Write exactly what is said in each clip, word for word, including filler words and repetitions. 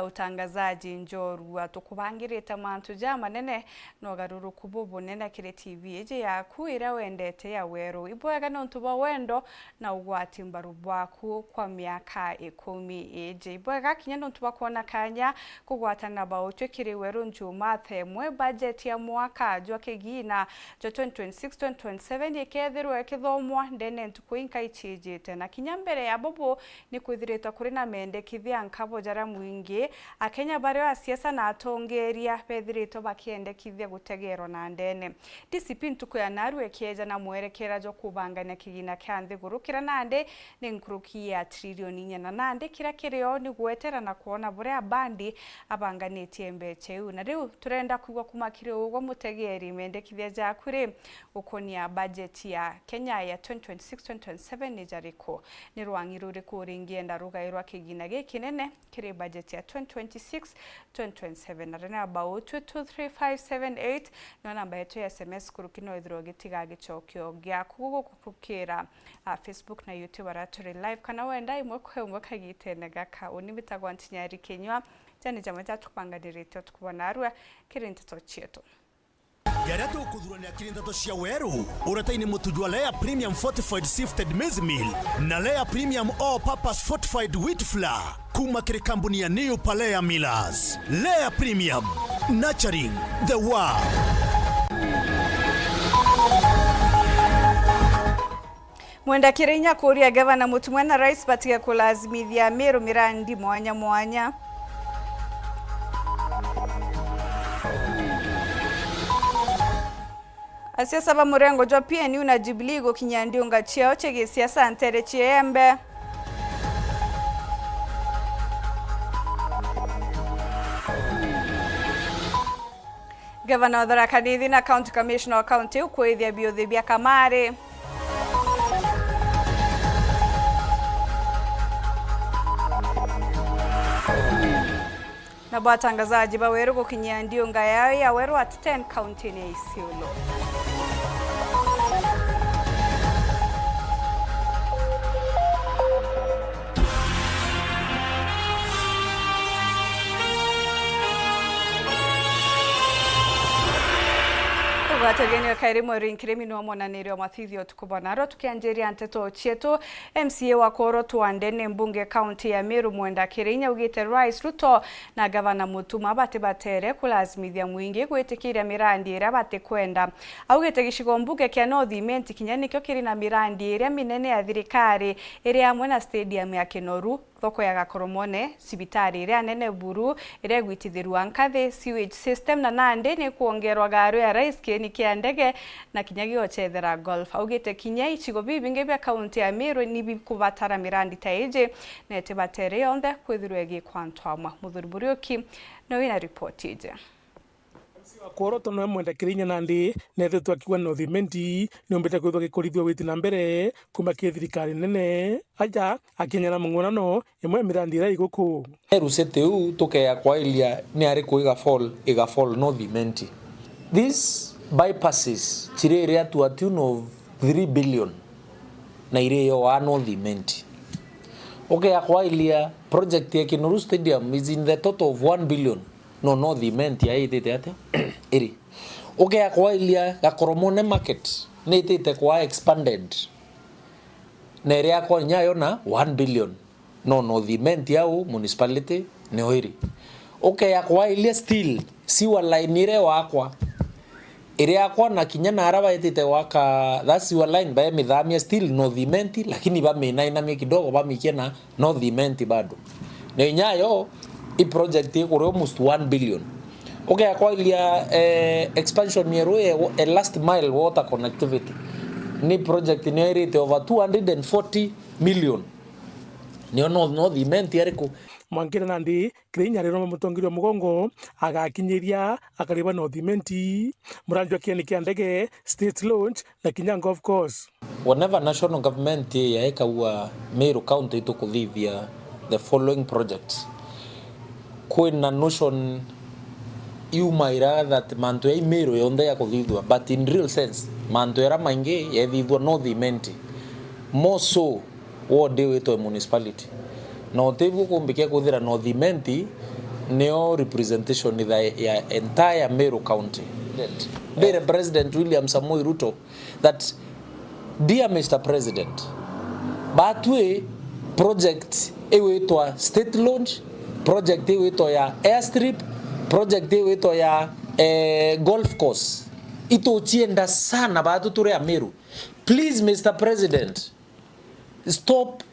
Utangazaji njorua, tukubangirite mantu jamanene na ugaruruku bubunene kiri T V iji yaku iria wendete ya Weru. Ibwega niuntu bwa wendo na ugwati mbaru bwaku kwa miaka ikumi iji. Ibwega kinya niuntu bwa kwona kanya kugwatana bautwi kiri Weru Njuma thaa imwe. Bajeti ya mwaka jwa kigina jwa twenty twenty-six twenty twenty-seven ikethirwa ikithomwa ndene ntuku inka icijite, na kinya mbere ya bubu ni kwithiritwe kuri na mendekithia nkabo jaria mwingi, Akenya bario asiasa na atongeria bethiritwe bakiendekithia gutegerwa na ndene. D C P ntuku ya narua ikieja na mwerekera jwa kubangania kigina kia nthiguru kiria nandi ni nkuruki ya trilioni inya, na nandi kiria kirio ni gwetera na kwona buria Mbadi abanganitie mbecha iu. Na riu turenda kwigua kuma kiri ugwe mutegeri, mendekithia jaku ri gukonia bajeti ya Kenya ya twenty twenty-six twenty twenty-seven ni jariku? Ni rwang'i ruriku uringienda rugairwa kigina gikinene kiri bajeti ya twenty twenty-six twenty twenty-seven? Arena about two two three five seven eight no namba yetu ya S M S kuruki no ithirwa gitiga gicokio giaku gukurukira, ah, Facebook na YouTube aria turi live, kana wenda imwe kwa imwe kagitene gaka. Uni mbitagwa Ntinyari Kinyua, jani jamwe jatukubanganirite tukubona arua kiri nteto cietu. Jaria tukuthurania kiri nteto cia Weru, uretaini mutu jwa Lea Premium Fortified Sifted Maize Meal na Lea Premium All Purpose Fortified Wheat Flour kuma kiri kambuni ya New Palea Millers. Lea Premium, nurturing the world. Mwenda Kirinya kuria Gavana Mutumwa na Rais batige kulazimithia Meru mirandi mwanya mwanya. Asiasa ba murengo jwa P N U na Jubilee gukinyia ndiunga ciao cia gisiasa ntere cia Igembe. Gavana wa Tharaka Nithi na County Commissioner wa county iu kwithia biuthi bia kamari. Nabo atangazaji ba Weru gukinyia ndiunga yao ya Weru at ten kaunti-ini ya Isiolo. Tugwate ugeni wa kairi mweri nkirimi no monanirio wa mathithio tukubona aro tukianjiria nteto cietu. M C A wa Koro Twande ni mbunge kaunti ya Meru Mwenda Kirinya augite Rais Ruto na Gavana Mutuma batibatere kulazimithia mwingi gwitikiria mirandi iria batikwenda. Augite gicigo mbunge kia North Imenti kinya nikio kiri na mirandi iria minene ya thirikari iri amwe na stadium ya Kinoru, thoko ya Gakoromone, cibitari iria nene buru iria igwitithirua nkathi, sewage system, na nandi ni kwongerwa garu ya Rais kieni kia ndege na kinya giochethera golf. Augite kinya icigo bibingi bia kaunti ya Meru ni bikubatara mirandi ta iji, na itibatere yonthe kwithirwa igikwa antu amwe. Muthuri Muriuki ni wina ripoti iji. M C A wa Koro Twande Mwenda Kirinya nandi neethitwe akiuga North Imenti niumbite kwithwa gikurithua witi na mbere kuma ki thirikari nene. Aja akienya na mung'unano imwe ya mirandi iria iguku. Meru City uu tukeya kwailia ni ariku igafall, igafall North Imenti. These bypasses ciri iria to a tune of three billion na iri yo wa North Imenti. Ukeya kwailia project ya Kinoru Stadium is in the total of one billion. No, North Imenti yaitite atia? Iri. Ukeya kwailia Gakoromone market, ni itite kwa expanded. Na iria yakwa inya yo na one billion. No, North Imenti au municipality nio iri. Ukeya kwailia still sewer line iria wakwa. Iria yakwa na kinya na ara baitite gwaka that sewer line baemithamia still North Imenti, lakini baminainamia kidogo bamikie na North Imenti bado. Na inya yo, i project ikuri almost one billion. Ukeya kwailia, eh, expansion ya rui, eh, last mile water connectivity. Ni project nio irite over two hundred and forty million. Nio North, North Imenti ariku? Mwankire nandi, Kirinya rero mutongeria wa mugongo agakinyiria akari ba North Imenti, murandi wa kieni kia ndege, state launch, na kinya golf course. Whenever national government ya ikagua Meru County itukuthithia the following projects, kwina notion yumaira that mantu ya Meru yonthe yakuthithua, but in real sense, mantu yara maingi yethithua North Imenti. More so, ward iu itwe municipality. Na utibu kumbikia kwithira North Imenti Nio representation itha ya entire Meru County. Mbire President William Samoei Ruto that, dear Mister President, batwi project iwitwa State Lodge, project iwitwa ya airstrip, project iwitwa ya, eh, golf course, ituchienda sana batu turi Ameru. Please, Mister President, stop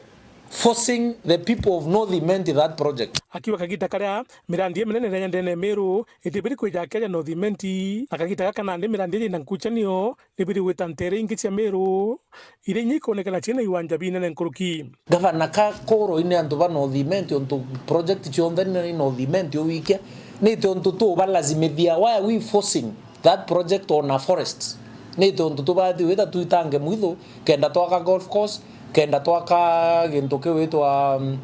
forcing the people of North Imenti that project. Akiuga kagita karia mirandi iminene iria yendene Meru itibiri kwija Kenya North Imenti, na kagita gaka nandi mirandi iji na nkuchanio nibiri gwita ntere ingi cia Meru iria inya ikonekana ciina iwanja binene nkuruki. Gavana ka koro ine antu ba North Imenti, untu project cionthe ni North Imenti uwikia, ni tontu tubalazimithia, why are we forcing that project on a forest? Ni tontu tubati wita twitange mwithu, kenda twaka golf course, kenda twaka gintu kiwitwa, um,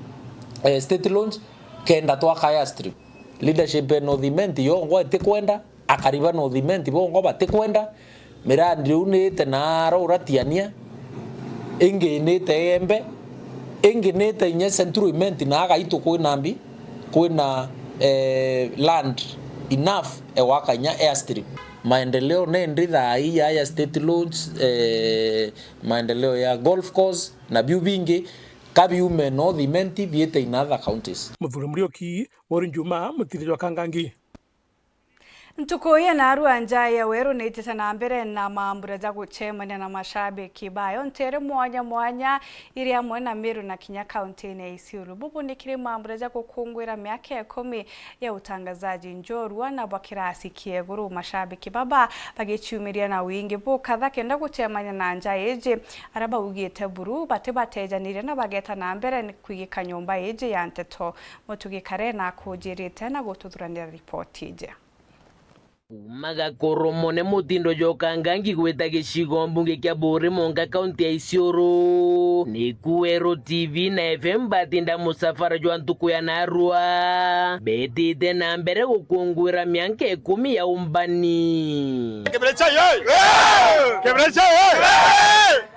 eh, State Lodge, kenda twaka airstrip. Leadership ya North Imenti yongwa itikwenda, akari ba North Imenti bongwa batikwenda, mirandi riu niite na Ruratiania, ingi niite Igembe, ingi niite inya Central Imenti na agaitu kwina mbi, kwina, eh, land enough e gwaka inya airstrip. Maendeleo nendi thaa ii ya State Lodge, eh, maendeleo ya golf course na biu bingi, ka biume North Imenti biite in other counties. Muthuri Muriuki, Wori Njuma, mutiri jwa Kangangi. Ntuku ya narua nja ya Weru niitite na mbere na mambura ja gucemania na mashabiki bayo ntere mwanya mwanya iri amwe na Meru na kinya kaunti-ini ya Isiolo. Bubu ni kiri mambura ja gukunguira miaka ikumi ya utangazaji njorua na bwa kirasi kia iguru. Mashabiki baba bagiciumiria na wingi bukatha kenda gucemania na nja iji, aria baugite buru batibatejanirie na bageta na mbere ni kwigika nyomba iji ya nteto. Mutugi Kare nakujirite na gututhuranira ripoti iji. Kuuma Gakoromone mutindo jwa Kangangi gwita gicigo mbunge kia Buuri Monga kaunti ya Isiolo, niku Weru T V na F M batinda musafara jwa ntuku ya narua, betite na mbere gukunguira mianka ikumi ya umbani. Kibere cha yoi! Kibere cha yoi!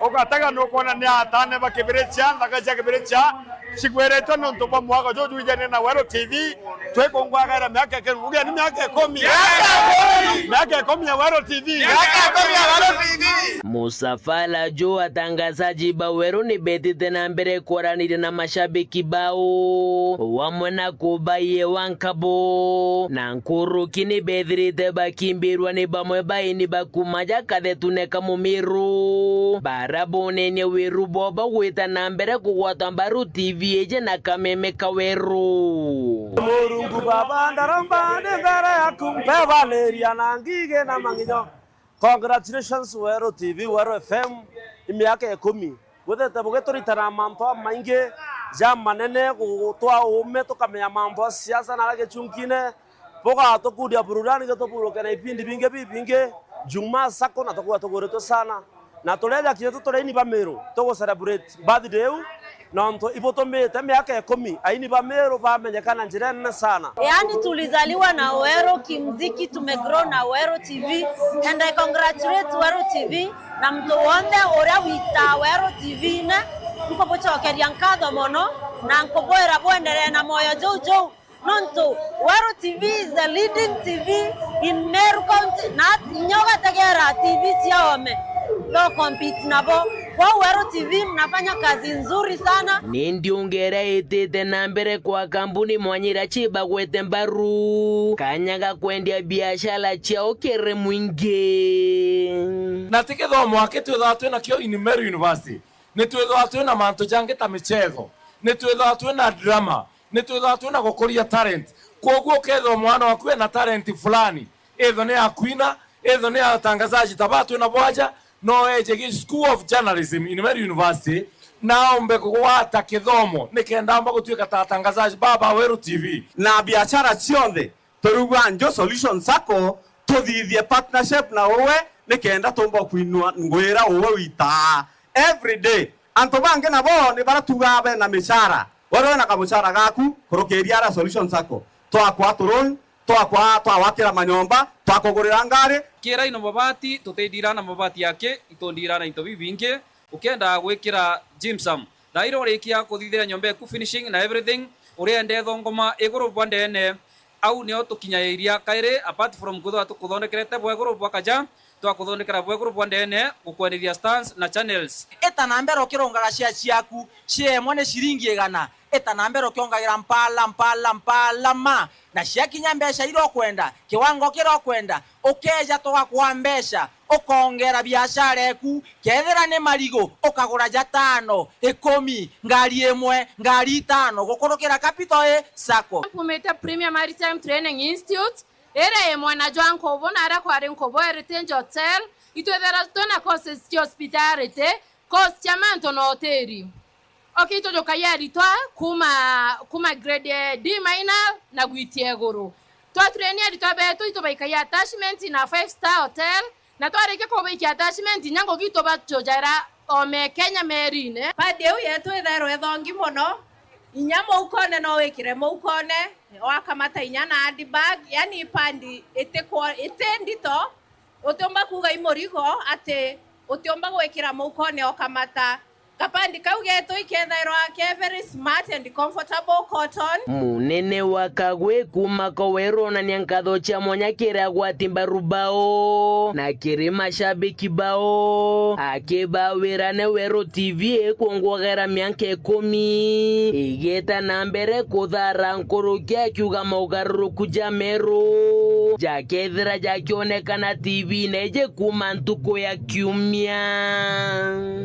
Ugatega nukwona ni atane ba Kibirichia, nthaka cia Kibirichia cigwiritwe nontu bwa mwaka juju jwijanie na Weru T V, twikungwagaira miaka ikumi. Ugia ni miaka ikumi. Miaka ikumi! Miaka ikumi ya Weru T V. Miaka ikumi ya Weru T V. Musafara juu atangazaji ba Weru ni betite na mbere kwaraniria na mashabiki bao, wamwe na kubaie wa nkabo, na nkuruki ni bethirite bakimbirwa ni bamwe baini ba kuuma ja kathetune ka Mumiru, bara bonenie wiru bwao bwa gwita na mbere kugwata mbaru T V iji na kameme ka Weru. Murungu Baba, ndaromba ndi mbere yaku, mbebaniria na ngigi na mang'inyo. Congratulations Weru T V, Weru F M, i miaka ikumi. Bwithite bugituritana mantu jamaingi jamanene, gutwaa uume, tukamenya mantu ja siasa na aria gichungine. Bugatukundia burudani, gituburuke na ibindi bingi bibingi. Juma Sacco na tukuuga tuguritwe sana. Na tureja kinya tu turi aini ba Miru, tugu celebrate birthday iu, nontu ibutumite miaka ikumi aini ba Miru bamenyeka na njira nene sana. Yaani tulizaliwa na Weru kimziki, tumegrow na Weru T V, and I congratulate Weru T V na mtu wonthe uria witaa Weru T V-ini, nkubucokeria nkatho mono na nkubwira bwenderee na moyo juu juu. Nontu Weru T V is the leading T V in Meru County, na inya ugategera T V cia oome, no compete nabo. Kwou Weru T V mnafanya kazi nzuri sana. Ni ndiunga iria itite na mbere kwa kambuni mwanya iria cibagwete mbaru kanya ga kwendia biashara ciao kiri mwingi. Na ti githomo aki twithagwa twinakio in Meru University, ni twithagwa twina mantu jangi ta michetho, ni twithagwa twina drama, ni twithagwa twina gukuria talent. Kwoguo ukethirwa mwana waku ena talent fulani, either ni ya kuina, either ni ya utangazaji ta baa twina bwaja, no eje gi School of Journalism in Meru University, na aumbe kugwata kithomo nikenda amba gutuika ta atangazaji baa ba Weru T V. Na biashara cionthe, turiuga Njo Solution Sacco, tuthithie partnership na uwe, nikenda tumba kwinua ngwira uwe witaa every day. Antu bangi nabo ni baratugaa bena michara. Weru wina kamuchara gaku, kurukiria ara Solution Sacco. Twakwa tuloan, twakwa, twawakira manyomba, twakugurira ngari. Kira ino mabati, tutindira na mabati yake, itundira na into bibingi. Ukenda gwikira gypsum, thaira urikia kuthithira nyomba eku finishing na everything, urienda ithongoma iguru bwa ndene, Au nio tukinyairia kairi, apart from kwithirwa tukuthonekerete bweguru bwa kaja, twakuthondekera bweguru bwa ndeene, gukwenithia stands na channels. Ita na mbere ukirungaga share ciaku, share imwe ni ciringi igana. Ita na mbere ukiongagira mpala, mpala, mpala ma. Na ciakinya mbeca iria ukwenda, kiwango kiria ukwenda, ukeeja tugakua mbeca, ukongera biashara eku. Kethira ni marigu, ukagura jatano, ikumi, ngari imwe, ngari itano, gukurukira Capital A Sacco. Kumite Premier Maritime Training Institute, iria i mwena jwa Nkubu, na aria kwari Nkubu Heritage Hotel, itwithira twina courses cia hospitality, course cia mantu na utiri. Okay, itujukagia aritwa kuma, kuma grade D minor na gwitia iguru. Twatrain aritwa betu, itubaikagia attachment na five star hotel, na twarikia kubaikia attachment, inya ngugi itubachujaira o me Kenya merine. Pad iu yetu ithairwe ithongi mono, inya muukone no wikire muukone, wakamata inya na handbag, yani pad itikwo-, iti ndito, utiumba kuuga i murigo ati utiumba gwikira muukone ukamata. Kapandi kau getu ikethairwa ke very smart and comfortable cotton. Munene wa Kagwe kuuma Koweru onania nkatho cia mwanya kiri agwati mbaru bao na kiri mashabiki bao, akibawira ni Weru T V ikwongwogera mianka ikumi igita na mbere kuthara nkuruki akiuga maugaruruku ja meru jakethira jakionekana T V-ine iji kuuma ntuku ya Kiumia.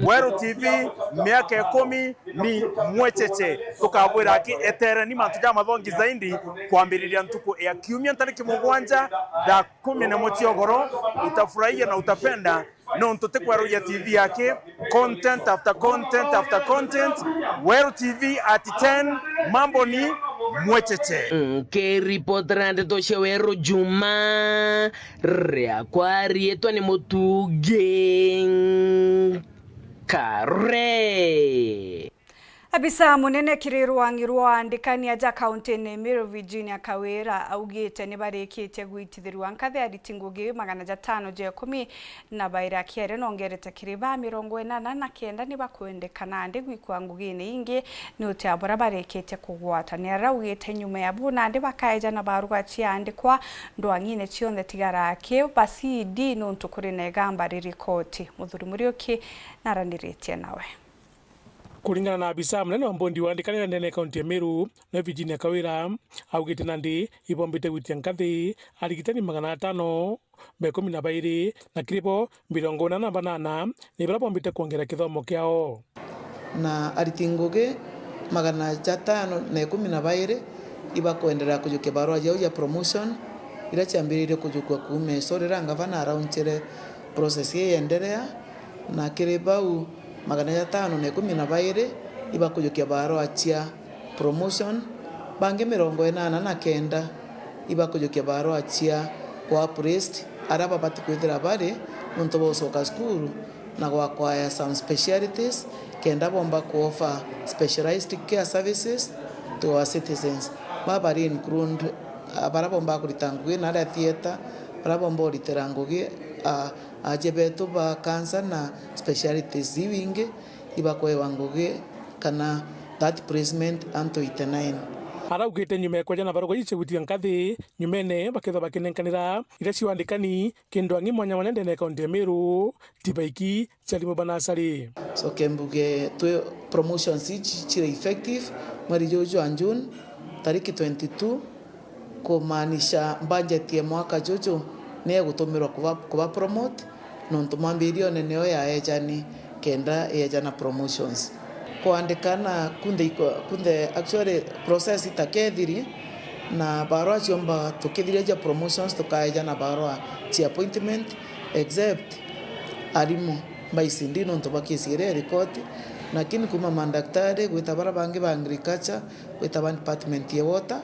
Weru T V, miaka ikumi ni mwecheche. Tukabwira aki etereni mantu ja mathongi zaidi kwambiriria ntuku ya Kiumia ntariki mugwanja thaa kumi na imwe cia ugoro. Utafurahia na utapenda nontu tikweruria T V yake, content after content after content. Weru T V at ten, mambo ni mwecheche. Nkiripotera ndeto cia Weru Juma, riakwa riitwa ni Mutungi Kare. Abisa munene kiri rwang'i rwa andikani aja kaunti-ini Meru, Virginia Kawira, augite ni barikitie gwitithirua nkathi ariti ngugi magana jatano ja ikumi na bairi, akiaria nongerete kiri ba mirongo inana na kenda ni bakwendeka nandi gwikua ngugine ingi ni uti a buria barikitie kugwatania. Araugite nyuma ya bu nandi bakaeja na barua ciaandikwa ndwang'ine cionthe tigara aki ba C D nuntu kuri na igamba riri koti. Muthuri Muriuki naraniritie nawe. Kuringana na abisa munene wa mbondi wa ndikani ndene ya kaunti ya Meru, niwe Virginia Kawira, augite nandi ibombite gwitia nkathi arigitani magana atano ba ikumi na bairi, na kiri bo mirongo inana na banana ni baria bombite kwongera kithomo kiao. Na ariti ngugi magana jatano na ikumi na bairi ibakwenderea kujukia barua ciao cia promotion, iria ciambiririe kujukua kuuma ico riria ngavana araunchire process ii yenderea, na kiri bau magana jatano na ikumi na bairi ibakujukia barua cia promotion, bangi mirongo inana na kenda ibakujukia barua cia ku uplift aria babati kwithira bari nontu bwa gucoka cukuru na gwa acquire some specialities, kenda bomba ku offer specialized care services to our citizens. Baba bari include, ah, baria bomba kurita ngugi na aria theatre, baria bomba kuritira ngugi, ah, aje betu ba cancer na specialities iu ingi ibakwewa ngugi kana that placement antu eighty-nine. Araugite nyuma ya kweja na barua ici cia gwitia nkathi, nyumene bakethwa bakinenkanira iria cia wandikani kindu ang'i mwanya mwanya ndene ya kaunti ya Meru, tibaiki cia arimu ba nasari. Coke mbuge twi promotions ici ciri effective mweri juju jwa June tariki twenty-two, kumaanisha budget ya mwaka juju ni egutumirwa kuba, kuba promote, nontu mwambirione nio yaejani kenda yeejana promotions. Kwandikana kunthe iko-, kunthe actually process itakethiri, na barua ciomba tukithiria cia promotions tukaeja na barua cia appointment, except arimu ba E C D nontu ba case iria iri koti, lakini kuma mandaktari gwita bara bangi ba agriculture, gwita ba department ya water,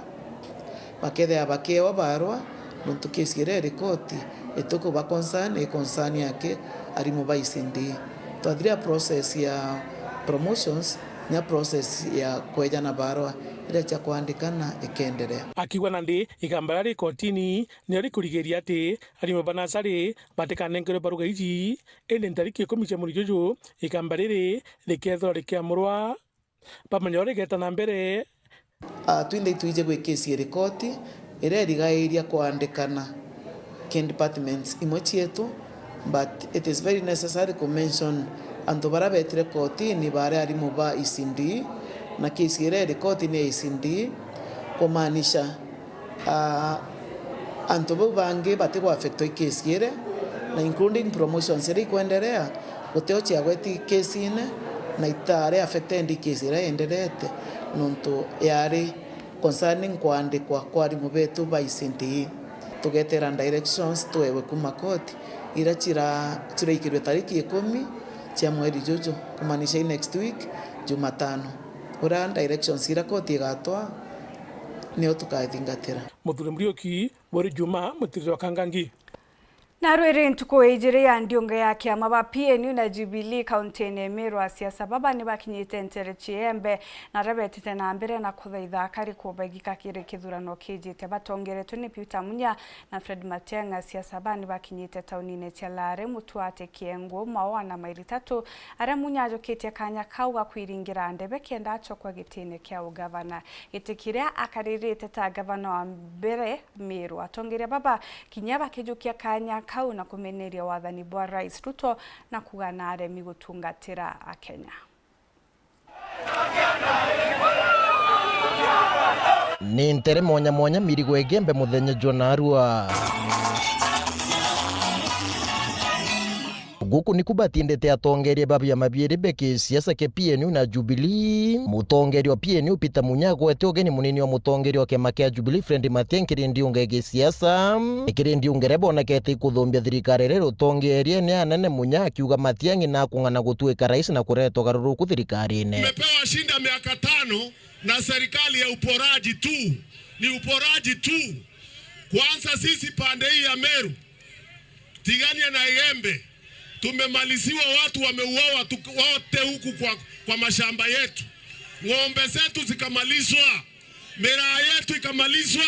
bakethira bakiewa barua, nontu case iria iri koti itukuba concern, i concern yake arimu ba E C D. Twathiria process ya promotions, nya process ya kwejana barua iria cia kwandikana ikenderea. Akiuga nandi igamba riria ri kotini nio rikurigiria ati arimu ba nasari batikanenkerwe barua iji, indi ntariki ikumi cia mweri juju igamba riri rikethirwa rikiamurwa. Bamenya uria rigeeta na mbere. Ah, twinthe itwije gwi case iri koti, Iria irigairia kwandikana ki departments imwe cietu, but it is very necessary ku mention antu baria betire kotini baari arimu ba E C D, na case iria iri kotini ya E C D, kumaanisha, ah, antu bau bangi batigu affectwa i case iria, na including promotions iria ikwenderea, gutio ciagweti case-ine, na itari affected i case iria yenderete, nontu yari concerning kwandikwa kwa arimu betu ba E C D. Tugetera directions twewe kuma koti, iria cira-, ciraikirwe tariki ikumi cia mweri juju, kumaanisha i next week, Jumatano. Uria directions iria koti igatwaa, nio tukathingatira. Muthuri Muriuki, Buri Juma, Mutiriri wa Kangangi. Na rwiri ntuku ijiri ya ndiunga ya kiama ba P N U na Jubilee kaunti-ini ya Meru, asiasa baba ni bakinyite ntere Chiembe, na aria betite na mbere na kuthaitha akari kubagika kiri kithurano kijite. Batongeretwe ni Peter Munya na Fred Matiang'i, asiasa baa ni bakinyite taunine cia Lare, Mutuate, Kiengu, Maua na Maili Tatu, aria Munya ajukitie kanya kau ga kwiringira ndebe kenda acokwa gitine kia ugavana. Giti kiria akaririte ta gavana wa mbere Meru. Atongeria baba kinya bakijukia kanya kau na kumeneria wathani bwa Rais Ruto na kuuga na aremi gutungatira Akenya. Ni ntere mwanya mwanya mirigo igembe muthenya jwa narua. Guku niku batindite atongeria ba biama biiri bia kisiasa kia P N U na Jubilee. Mutongeria wa P N U Peter Munya agwete ugeni munini wa mutongeria wa kiama kia Jubilee Fred Matiang'i kiri ndiunga ya kisiasa. Kiri ndiunga iria bonekete ikuthumbia thirikari iria irutongerie ni anene Munya akiuga Matiang'i nakung'ana gutuika rais na kureta ugaruruku thirikarine. Tumepewa shinda miaka tano na serikali ya uporaji tu. Ni uporaji tu. Kwanza sisi pande hii ya Meru, Tigania na Igembe, tumemaliziwa, watu wameuawa tu-, wote huku kwa, kwa mashamba yetu. Ng'ombe zetu zikamalizwa, miraa yetu ikamalizwa,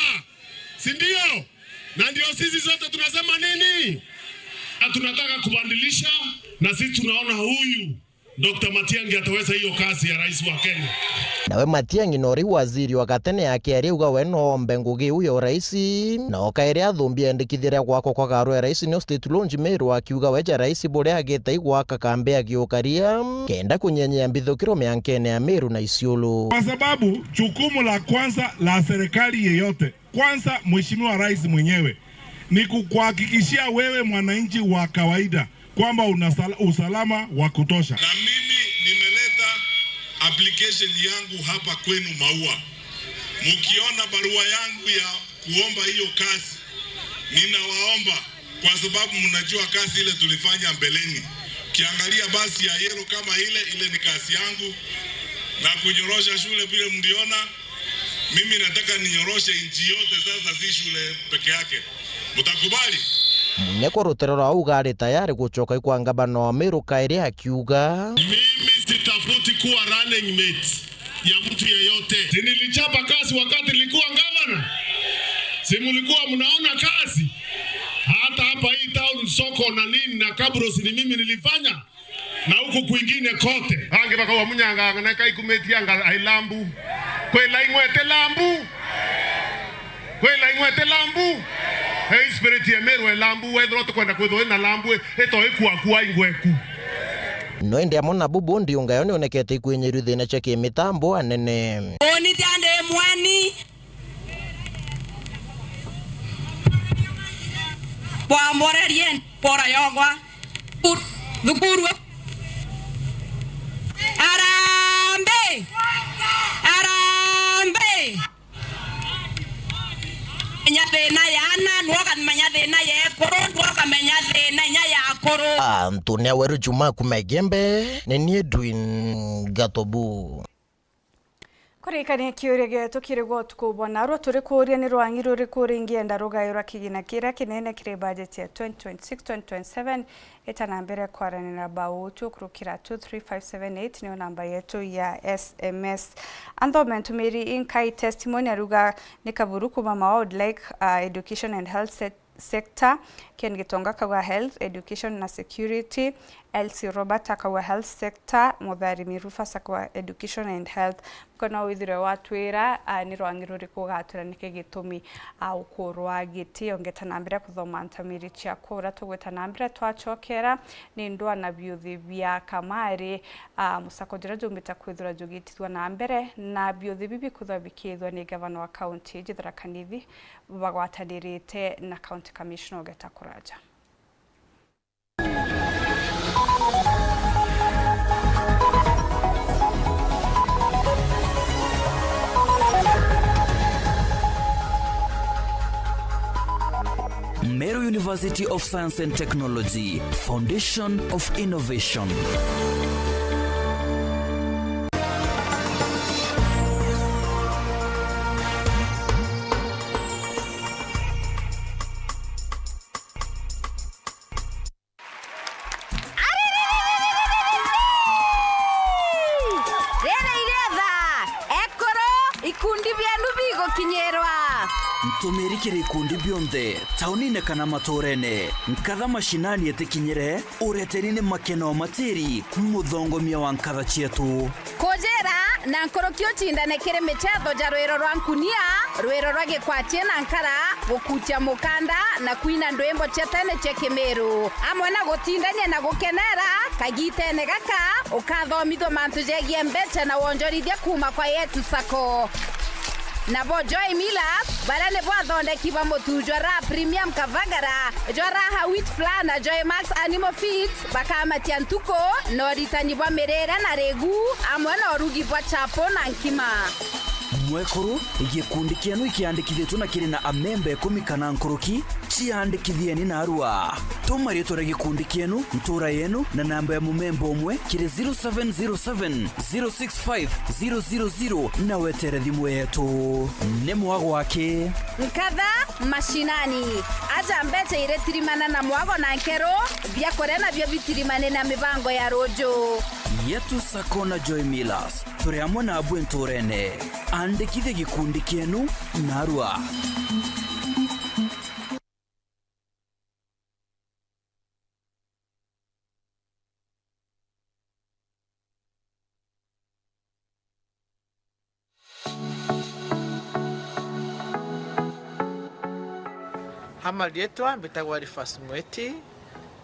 si ndio? Na ndio sisi sote tunasema nini? Na tunataka kubadilisha, na sisi tunaona huyu Doctor Matiang'i ataweza hiyo kazi ya rais wa Kenya. Nawe Matiang'i no riu waziri wa gatene akiaria auga we no ombe ngugi iu ya urais, na okaire athumbia endikithia ria gwakwa kwa garu ya rais nio State Lodge Meru, akiuga we ja rais buria agite igwaka kambi agiukaria kenda kunyenyea mbithukiro miankene ya Meru na Isiolo. Kwa sababu jukumu la kwanza la serikali yeyote, kwanza Mheshimiwa Rais mwenyewe, ni kukuhakikishia wewe mwananchi wa kawaida kwamba una sal-, usalama wa kutosha. Na mimi nimeleta application yangu hapa kwenu Maua. Mkiona barua yangu ya kuomba hiyo kazi, ninawaomba, kwa sababu mnajua kazi ile tulifanya mbeleni. Ukiangalia basi ya yellow kama ile, ile ni kazi yangu. Na kunyorosha shule vile mliona, mimi nataka ninyoroshe nchi yote sasa, si shule peke yake. Mtakubali? Munya kwa rutero rwa auga ari tayari gucoka ikwa ngavana wa Meru kairi akiuga, mimi sitafuti kuwa running mate ya mtu yeyote. Si nilichapa kazi wakati nilikuwa gavana? Si mlikuwa mnaona kazi? Hata hapa hii town, soko na nini na Kabros ni mimi nilifanya, na huku kwingine kote. Angi bakauga Munya ng'ang'a na ikaikumitie anga ai Lambu. Kwila ing'wete Lambu. Kwila ing'wete Lambu. He spirit ya Meru e Lambu, wethirwa tukwenda kwithwa na Lambu, ito ikuakua ingweku. No indi amwe na bubu ndiunga yo nionekete ikwinyirua thina cia kimitambo anene. Uni tia ndi mwani. Bwamborerie mpora yogwa. Thukuru. Arambe! Arambe! Menya thina ya ana, nwokamenya thina ya ekuru, nwokamenya thina inya ya akuru. Antu ni Aweru Juma kuma Igembe, ni ni Edwin Gatobu. Kurikania kiuria gietu kiri gwa utuku bwa narua, turi kuuria ni rwangi ruriku ringienda rugairwa kigina kiria kinene kiri budget ya twenty twenty-six twenty twenty-seven? Ita na mbere kwaranira bau tu kurukira two three five seven eight niyo namba yetu ya S M S. Anthome ntumiri inkai testimony aruga ni Kaburu kuma Maua would like, uh, education and health set sector, Ken Gitonga akauga health, education na security, Elsie Robert akauga health sector, Mutharimi Rufus akauga education and health, Kono withirwe watwira, ah, ni rwangi ruriku ugatwira niki gitumi, ah, ukurwa giti. Ongeta na mbere kuthoma ntamiri ciaku uria tugwita na mbere twacokera. Ni ndwana biuthi bia kamari, ah, musako juria jumbite kwithirwa jugitithua na mbere, na biuthi bibi kwithirwa bikithua ni gavana wa kaunti iji Tharaka Nithi bagwatanirite na county commissioner Ogeta Kuraja. Meru University of Science and Technology, Foundation of Innovation. Riri iretha, ekuru, ikundi bienu bigukinyirwa. Ntumiri kiri ikundi bionthe, taunine kana maturene, nkatha mashinani itikinyire, ureteri ni makeno matiri, muthongomia wa nkatha cietu. Kujira na nkuruki ucindane kiri michetho ja rwiro rwa nkunia, rwiro rwa gikwatie na nkara, gukutia mukanda na kwina ndwimbo cia tene cia Kimiru, amwe na gutindania na gukenera. Kagitene gaka, ukathomithua mantu jegie mbeca na wonjorithia kuuma kwa Yetu Sacco. Nabo Joy Millers, baria nibo athondeki ba mutu jwa Raha Premium Kavagara, jwa Raha Wheat Flour na Joy Max Animal Feeds, bakamatia ntuku na uritani bwa mirire na rigu, amwe na urugi bwa chapo na nkima. Mwekuru, gikundi kienu ikiandikithitue na kiri na amemba ikumi kana nkuruki, ciandikithieni narua. Tuma ritwa ria gikundi kienu, ntura yenu, na namba ya mumemba umwe kiri zero seven zero seven, zero six five, zero zero zero, na wetere thimu yetu. Ni mwago aki. Nkatha mashinani. Aja mbeca iritirimana na mwago na nkero, biakuria nabio bitirimane na mibango ya ruju. Yetu Sacco na Joy Millers, turi amwe nabu nturene. Andikithia gikundi kienu narua. Ha marietwa mbitagwa Elifas Mweti.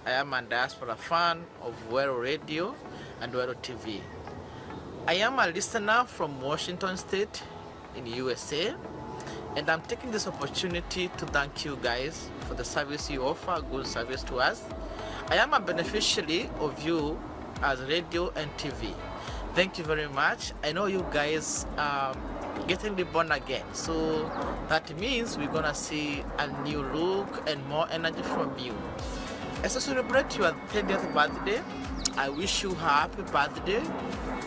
I am a diaspora fan of Weru Radio and Weru T V. I am a listener from Washington State in U S A, and I'm taking this opportunity to thank you guys for the service you offer, good service to us. I am a beneficiary of you as radio and T V. Thank you very much. I know you guys are getting reborn again, so that means we're gonna see a new look and more energy from you. As you celebrate your thirtieth birthday, I wish you a happy birthday.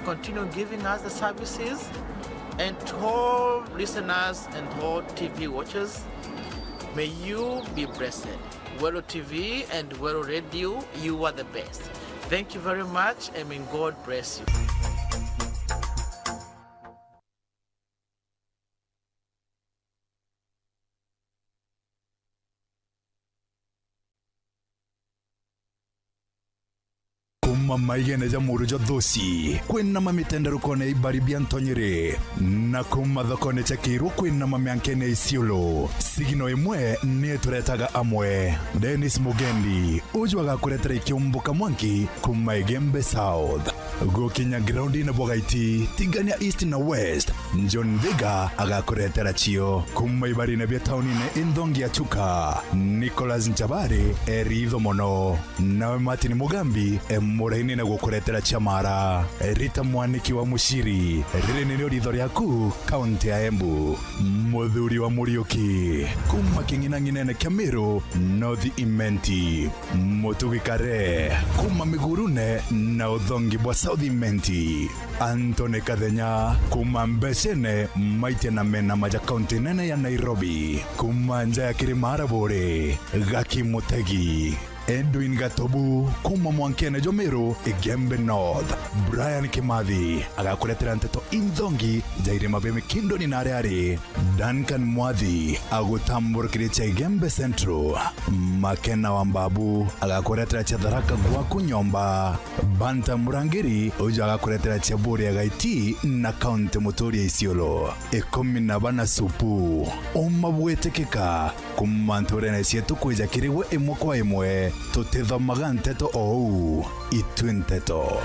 Continue giving us the services. And to all listeners and all T V watchers, may you be blessed. Weru T V and Weru Radio, you are the best. Thank you very much, and may God bless you. Kuuma maigene ja muru jwa Thuci, kwinama mitenderukone ya ibari bia ntonyiri, na kuuma thokone cia Kiirua kwinama miankene ya Isiolo, sigino imwe ni ituretaga amwe. Dennis Mugendi, uju agakuretera ikiumbuka mwanki kuuma Igembe South. Gukinya groundine bwa Gaiti, tigania East na West, John Thiga agakuretera cio. Kuuma ibarine bia taunine inthongi ya Chuka, Nicholas Nchabari e ritho mono. Nawe Martin Mugambi e murainine gukuretera cia Mara. Rita Mwaniki wa Muciri, riri nirio ritho riaku, kaunti ya Embu. Muthuri wa Muriuki, kuuma king'inang'inene kia Miru, North Imenti. Mutugi Kare, kuuma Migurune na uthongi bwa South Imenti. Anthony Kathenya, kuuma Mbecene, maitia na menama ja kaunti nene ya Nairobi. Kuuma nja ya kirima Araburi, Gaki Mutegi. Edwin Gatobu, kuma mwankene jwa Meru, Igembe North. Brian Kimathi, agakuretera nteto inthongi ja irima bia Mikindoni na aria ari. Duncan Mwathi, agutamburukiricia Igembe Central. Makena wa Mbabu, agakuretera cia Tharaka gwaku nyomba. Banta Murangiri, uju agakuretera cia Buria Gaiti na kaunti Muturia Isiolo. Ikumi na bana supu. Uma bwitikika, kuma nturene cietu kwija kiri gwe imwe kwa imwe, tutithomaga nteto ou, itwi nteto.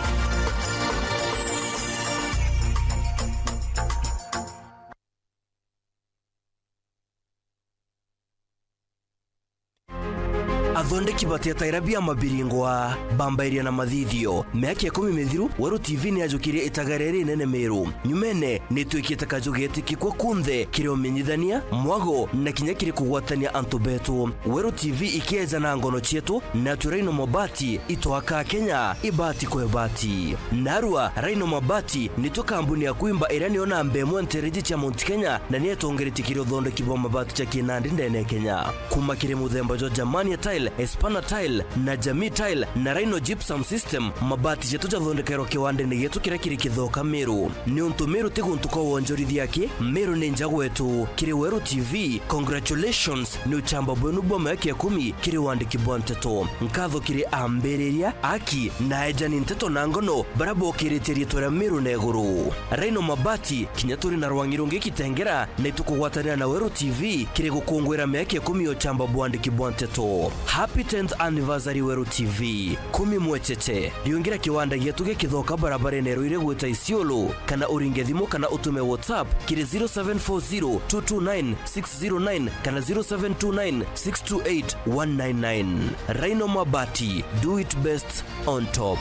Athondeki ba tiataira bia mabiringwa bambairia na mathithio. Miaka ikumi mithiru, Weru T V ni yajukirie itagare rinene Meru. Nyumene, ni twikite kaju getikikwa kunthe kiri umenyithania, mwago, na kinya kiri kugwatania antu betu. Weru T V ikeeja na ngono cietu, natwe Rhino Mabati itwakaa Kenya ibati kwa ibati. Narua, Rhino Mabati nitwe kambuni ya kwimba iria niyo namba imwe ntereji cia Mount Kenya, na ni itongeretie kiri uthondeki bwa mabati ja kinandi ndene ya Kenya. Kuma kiri muthemba jwa Germania Tile, Espana Tile, na Jamii Tile, na Rhino Gypsum System, mabati jetu jathondekerwa kiwandene gietu kiria kiri Kithoka, Meru. Niuntu Meru ti guntu kwa wonjorithia aki, Meru ni nja gwetu. Kiri Weru T V, congratulations, ni uchamba bwenu bwa miaka ikumi kiri wandiki bwa nteto. Nkatho kiri ambiriria, aki, na ejani nteto na ngono, baria bokiritie riitwa ria Meru na iguru. Rhino Mabati, kinya turi na rwangi rungi Kitengera, na itukugwatanira na Weru T V kiri gukungwira miaka ikumi ya uchamba bwandiki bwa nteto. Happy tenth anniversary Weru T V. Kumi mwecheche. Riungira kiwanda gietu gikithoka barabarene ruire gwita Isiolo, kana uringe thimu kana utume WhatsApp kiri zero seven four zero two two nine six zero nine kana zero seven two nine six two eight one nine nine. Rhino Mabati, do it best on top.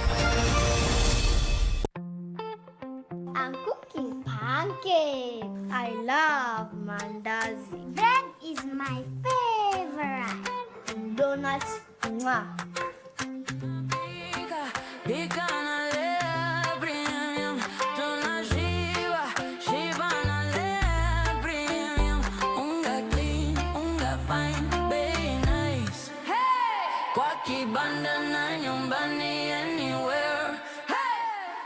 I'm cooking pancakes. I love mandazi. Bread is my favorite. Donuts, mwah. Pika, pika na Lea Premium. Tunashiba, shiba na Lea Premium. Unga clean, unga fine, bei nice. Hey! Kwa kibanda na nyumbani, anywhere. Hey!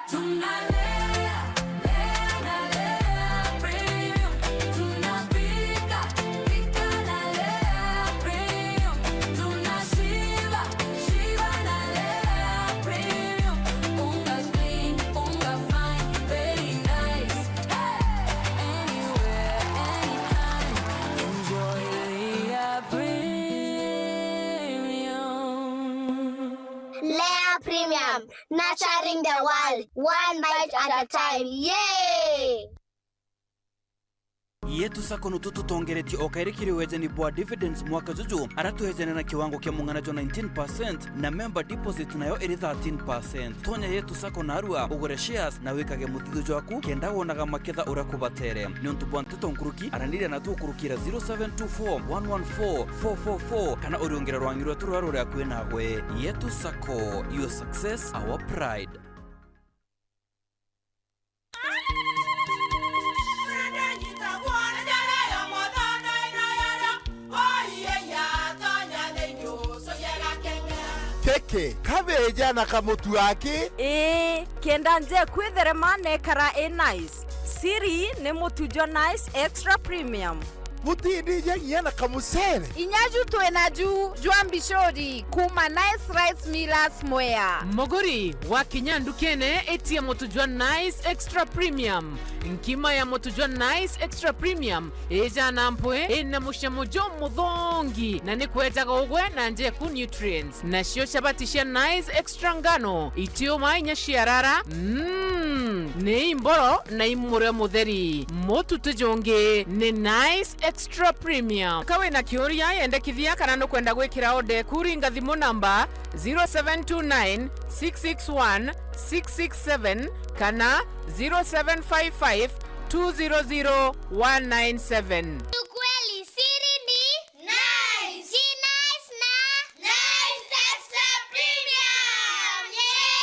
Tunalea, lea na Lea Premium. Tunapika, pika na Lea Premium. Tunashiba, shiba na Lea Premium. Unga clean, unga fine, very nice. Hey! Anywhere, anytime. Enjoy Lea Premium. Lea Premium. Nurturing the world, one bite at a time. Yay! Yetu Sacco nutu tutongeretie o kairi kiri wejani bwa dividends mwaka juju, ara twejane na kiwango kia mung'ana jwa nineteen percent, na member deposit nayo iri thirteen percent. Tonya Yetu Sacco narua, ugure shares, na wikage muthithu jwaku, kenda wonaga maketha uria kubatere. Niuntu bwa nteto nkuruki, araniria natu ukurukira zero seven two four one one four four four four, kana uriungire rwangi rwetu ruria ruri akui nawe. Yetu Sacco, your success, our pride. Kiki, kabeja na kamutu aki? Ii, kenda nje kwitherema nekara i nice. Siri ni mutu jwa Nice Extra Premium. Butindija nginya na kamucere. Inya ju twi naju jwa mbicuri kuma Nice Rice Millers Mwea. Muguri, wakinya ndukene, itia mutu jwa Nice Extra Premium. Nkima ya mutu jwa Nice Extra Premium ijana mpwi, ina mucamo jumuthongi, na ni kwejaga ugwe na njeku nutrients. Nacio chabati cia Nice Extra ngano, itiuma inya ciarara, mm, ni imboro na imurio mutheri. Mutu ti jungi, ni Nice Extra Premium. Ka wina kiuria, yendekithia kana nukwenda gwikira order eku, ringa thimu namba zero seven two nine six six one six six seven kana zero seven five five two zero zero one nine seven. Ukweli siri ni Nice. Ji Nice na Nice Extra Premium. Yay!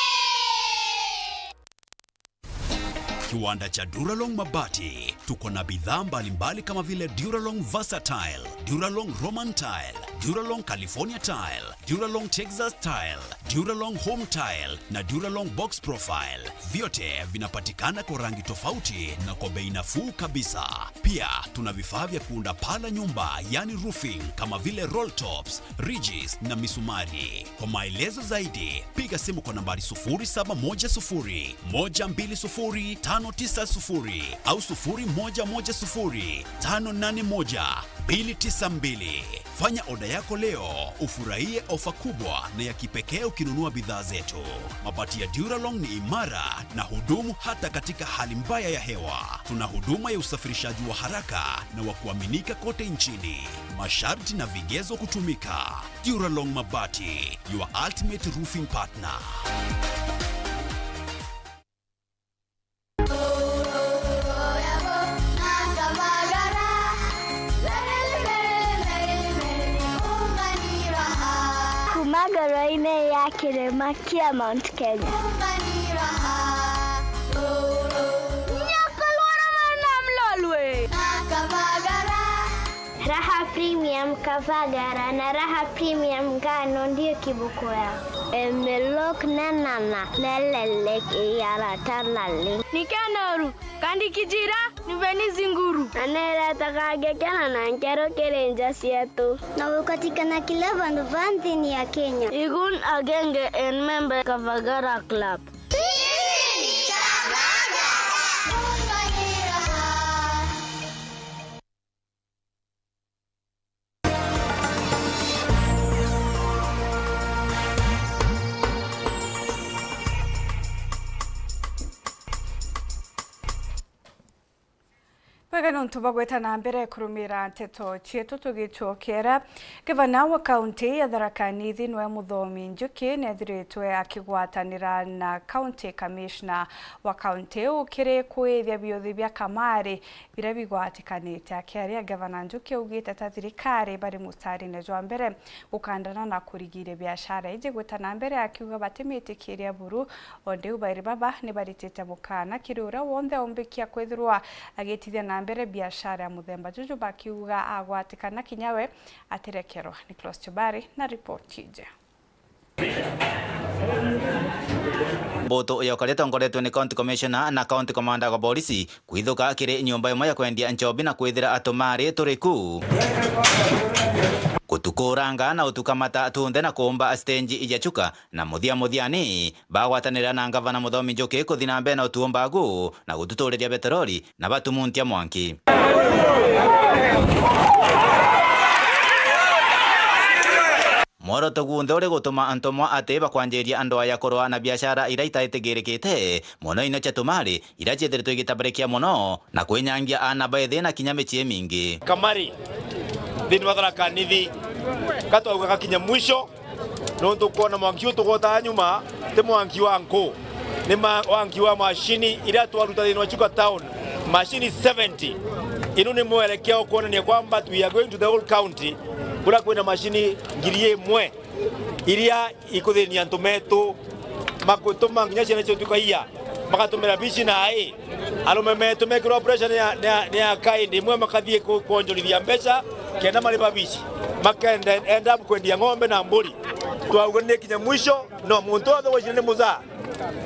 Kiwanda cha Duralong Mabati. Tuko na bidhaa mbalimbali kama vile Duralong Versatile, Duralong Roman Tile, Duralong California Tile, Duralong Texas Tile, Duralong Home Tile na Duralong Box Profile. Vyote vinapatikana kwa rangi tofauti na kwa bei nafuu kabisa. Pia tuna vifaa vya kuunda paa la nyumba, yani roofing, kama vile roll tops, ridges na misumari. Kwa maelezo zaidi, piga simu kwa nambari sufuri saba moja sufuri, moja mbili sufuri, tano tisa sufuri au sufuri moja moja sufuri, tano nane moja, mbili tisa mbili. Fanya oda yako leo, ufurahie ofa kubwa na ya kipekee ukinunua bidhaa zetu. Mabati ya Duralong ni imara na hudumu hata katika hali mbaya ya hewa. Tuna huduma ya usafirishaji wa haraka na wa kuaminika kote nchini. Masharti na vigezo kutumika. Duralong Mabati, your ultimate roofing partner. Kuma ngoro-inĩ ya kĩrĩma kĩa Mount Kenya. Nyokorwa na mwana mlolwe. Raha Premium Kavagara na Raha Premium Ngano ndio kiboko yao. Emelok nenana nelelek iyaratanali. Nikenoru, kandi kijira, niveni zinguru. Na neretaga ngekena na nkero kiri nja cietu. Na ukatikana kila vandu va nthini ya Kenya. Igun agenge en member Kavagara Club. Bwega nontu bwa gweta na mbere kurumira nteto cietu tugicokera. Gavana wa kaunti ya Tharaka Nithi niwe Muthomi Njuki nethiritwe akigwatanira na County Commissioner wa kaunti iu kiri kwithia biuthi bia kamari biria bigwatikanite. Akiaria, Gavana Njuki augite ta thirikari bari mustarine jwa mbere gukandana na kurigiria biashara iji gwita na mbere, akiuga batimitikiria buru. O ndiu bairi baba ni baritite mukana kiri uria wonthe umbikia kwithirwa agitithia na mbere biashara ya muthemba juju, bakiuga agwatikana kinya we atirekerwa. Nicholas Chubari na ripoti iji. Mbutu ya ukaria itongoretwe ni County Commissioner na County Commander wa Borisi kwithuka kiri nyumba imwe ya kwendia nchobi na kwithira atumari turi ku. Gutukuranga na utukamata tunthe na kuumba stage ya Chuka, na muthia muthiani bagwatanira na Ngavana Muthomi Njuki kuthi na mbere na utuumbagu na gututuriria beterori na batumuntia mwanki. Mworoto gunthe uri gutuma antu amwe ati bakwanjiria andu aya kurwa na biashara iria itaitigirikite mono, ino cia tumari iria ciithiritwe igitabarekia mono na kwinyangia aana baithi na kinya micii imingi. Kamari thiini wa Tharaka Nithi, gatwauga gakinya mwisho, nontu kwona mwanki uyu tugwataga nyuma ti mwanki wa nku, ni ma-, mwanki wa mashini iria twaruta thiini wa Chuka Town, mashini seventy. Inu ni mwerekeo kwonania kwamba we are going to the whole county, kuria kwina mashini ngiri imwe iria ikuthinia antu metu, makutuma nginya ciana cietu ikaia, makatumira bici na ai. Arume metu mekirwa pressure ni ya, ni ya, ni ya kind imwe, makathie ku-, kwonjorithia mbeca kenda mariba bici, makenda end up kwendia ng'ombe na mburi. Twauga ni kinya mwisho, no muntu wothe wicina ni muzaa,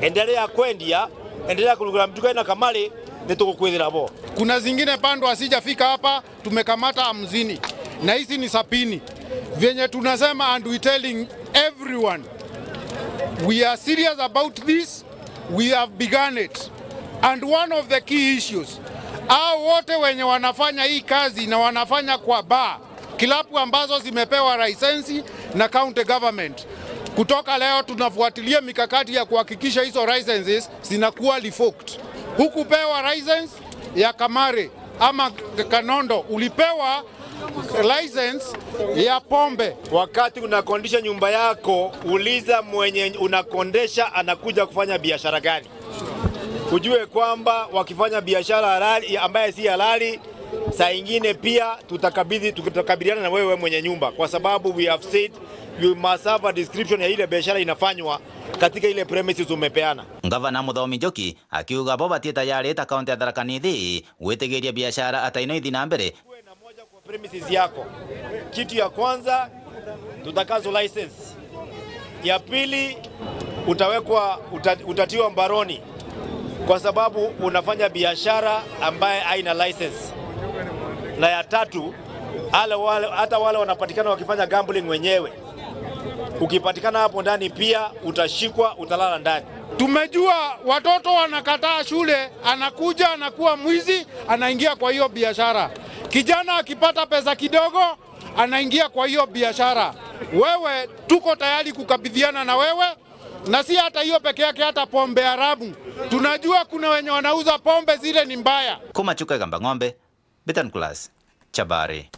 endelea kwendia, endelea kurugura mtuka na kamari, ni tugukwithira bo. Kuna zingine bado hasijafika hapa, tumekamata hamsini na hizi ni sabini. Vyenye tunasema, and we telling everyone, we are serious about this, we have begun it. And one of the key issues, hao wote wenye wanafanya hii kazi na wanafanya kwa bar, kilabu ambazo zimepewa license na county government, kutoka leo tunafuatilia mikakati ya kuhakikisha hizo licenses zinakuwa revoked. Hukupewa license ya kamari ama kanondo, ulipewa license ya pombe. Wakati unakondisha nyumba yako, uliza mwenye unakondesha anakuja kufanya biashara gani. Ujue kwamba wakifanya biashara halali, ambaye si halali, saa ingine pia tutakabidhi, tutakabiliana na wewe mwenye nyumba, kwa sababu we have said you must have a description ya ile biashara inafanywa katika ile premises umepeana. Ngavana Muthomi Njuki akiuga bo batie tayari ta kaunti ya Tharaka Nithi gwitigiria biashara ata ino ithi na mbere. Uwe na moja kwa premises yako. Kitu ya kwanza, Tuta cancel license. Ya pili, utawekwa, uta-, utatiwa mbaroni kwa sababu unafanya biashara ambaye haina license. Na ya tatu, ale wale, hata wale wanapatikana wakifanya gambling wenyewe, ukipatikana hapo ndani pia utashikwa, utalala ndani. Tumejua watoto wanakataa shule, anakuja anakuwa mwizi, anaingia kwa hiyo biashara. Kijana akipata pesa kidogo, anaingia kwa hiyo biashara. Wewe, tuko tayari kukabidhiana na wewe, na si hata hiyo peke yake, hata pombe haramu. Tunajua kuna wenye wanauza pombe zile ni mbaya. Kumachuka Gamba Ng'ombe, Betan Class, Chabari.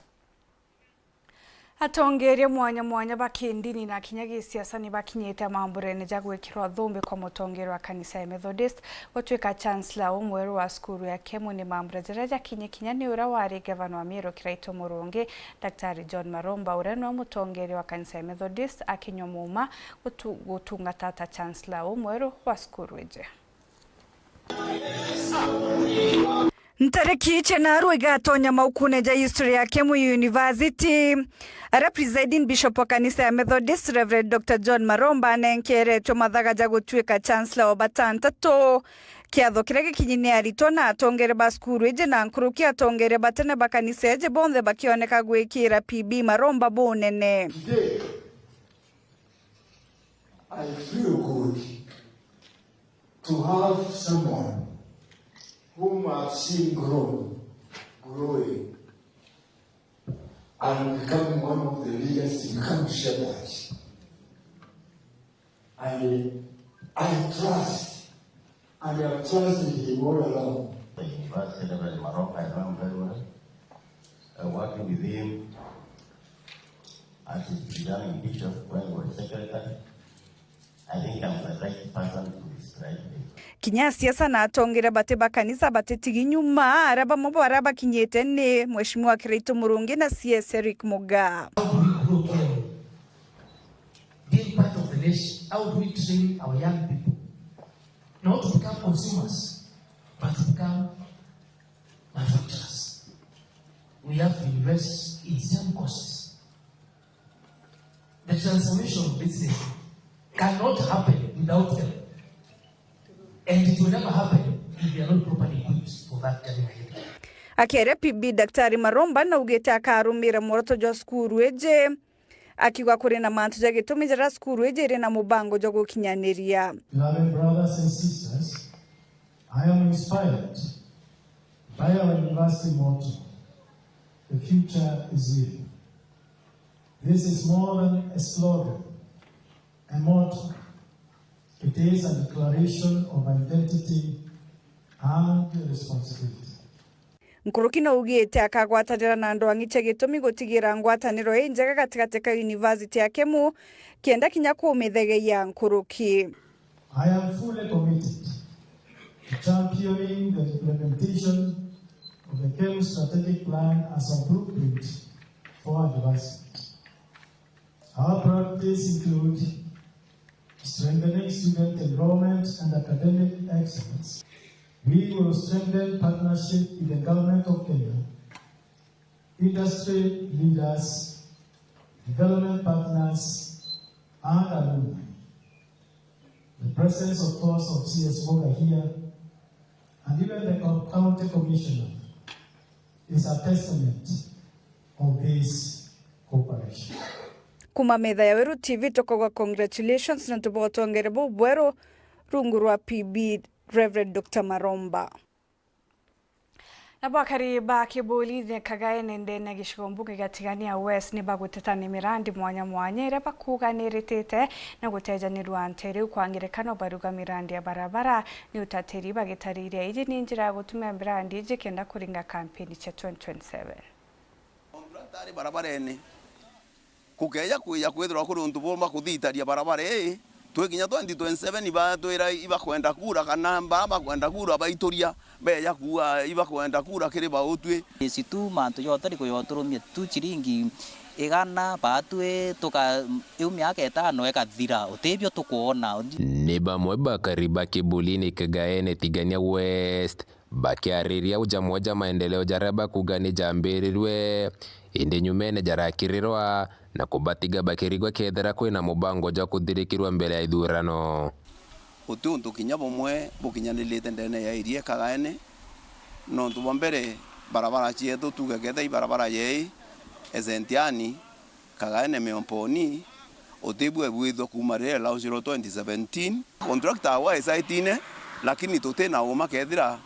Atongeeria mwanya mwanya ba kindini na kinya gisiasa ni bakinyite mamburene ja gwikirwa thumbi kwa mutongeeria wa kanisa ya Methodist gutwika chancellor umweru wa cukuru ya Kemu. Ni mambura jaria jakinyi kinya ni uria wari gavana wa Meru Kiraitu Murungi, Daktari John Maromba, uria niwe mutongeeria wa kanisa ya Methodist, akinywa muuma gutu-, gutungata ta chancellor umweru wa cukuru iji. Ntariki ichena arua igatonya maukune ja history ya Kemu University, aria presiding bishop wa kanisa ya Methodist, Reverend Doctor John Maromba, anenkeretwe mathaga ja gutwika chancellor wa batantatu. Kiatho kiria gikinyi ni aritwa na atongeeria ba cukuru iji na nkuruki atongeeria ba tene ba kanisa iji bonthe bakioneka gwikira P B Maromba bunene. Today, I feel good to have someone whom I've seen grow, growing and becoming one of the leaders to become shepherds. And I trust, and I've trusted him all along. The university, Reverend Maromba, I know him very well. I worked with him as his presiding bishop when he was secretary. I think I'm the right person to describe him. Kinya asiasa na atongeeria bati ba kanisa batitigi nyuma, aria bamwe bo aria bakinyite ni Mheshimiwa Kiraitu Murungi na C S Eric Mugaa. How do we grow Kenya? Being part of the nation, how do we train our young people not to become consumers, but to become manufacturers? We have to invest in STEM courses. The transformation of this nation cannot happen without them. And it will never happen if they are not properly equipped for that journey ahead. Akiaria P B, Daktari Maromba naugite akarumira mworoto jwa cukuru iji, akiuga kuri na mantu ja gitumi jaria cukuru iji iri na mubango jwa gukinyaniria. Beloved brothers and sisters, I am inspired by our university motto, "The future is here." This is more than a slogan, a motto. It is a declaration of identity and responsibility. Nkuruki naugite akagwatanira na andu ang'i cia gitumi gutigira ngwataniro injega gatigati ka University ya Kemu, kenda kinya kumithegeia nkuruki. I am fully committed to championing the implementation of the Kemu strategic plan as a blueprint for advancement. Our priorities include strengthening student enrollment and academic excellence. We will strengthen partnership with the Government of Kenya, industry leaders, development partners, and alumni. The presence, of course, of C S Muga here, and even the co-, county commissioner, is a testament of this cooperation. Kuma metha ya Weru T V tukauga congratulations nontu bwa utongere buu bweru rungu rwa P B Reverend Doctor Maromba. Nabo akari ba Kibuli ni Kagaene ndene ya gicigo mbunge gia Tigania West ni baguteta ni mirandi mwanya mwanya iria bakuuga ni iritite na gutejanirua nteere iu kwa ngerekano baruga mirandi ya barabara ni utatiri bagitariria iji ni njira ya gutumira mirandi iji kenda kuringa kampeni cia twenty twenty-seven. Maundu jaria jari barabarene. Kukeeja kwija kwithirwa kuri untu buuma kuthitaria barabara ii, twi kinya twenty twenty-seven ibatwira ibakwenda kura, kana mbaa bakwenda kura baituria, beeja kuuga ibakwenda kura kiri bautwi. Ici tu mantu jonthe ni kujoturumia tu ciringi igana, baatwi tuka-, iu miaka itano ikathira, utibio tukwona. Ni bamwe bakari ba Kibulini Kagaene Tigania West, bakiariria uja mwe ja maendeleo jaria bakuuga ni jambirirwe, indi nyumene jarakirirwa na kubatiga bakirigwa kethira kwina mubango jwa kuthirikirwa mbere ya ithurano. Guti untu kinya bumwe bukinyanirite ndene ya iria Kagaene, nontu bwa mbere barabara cietu tuge kethira i barabara yei e Sentiani, Kagaene Miomponi, utibua ibwithwa kuuma riria launchirwe twenty seventeen. Contractor awa isaitine, lakini tutina uma kethira,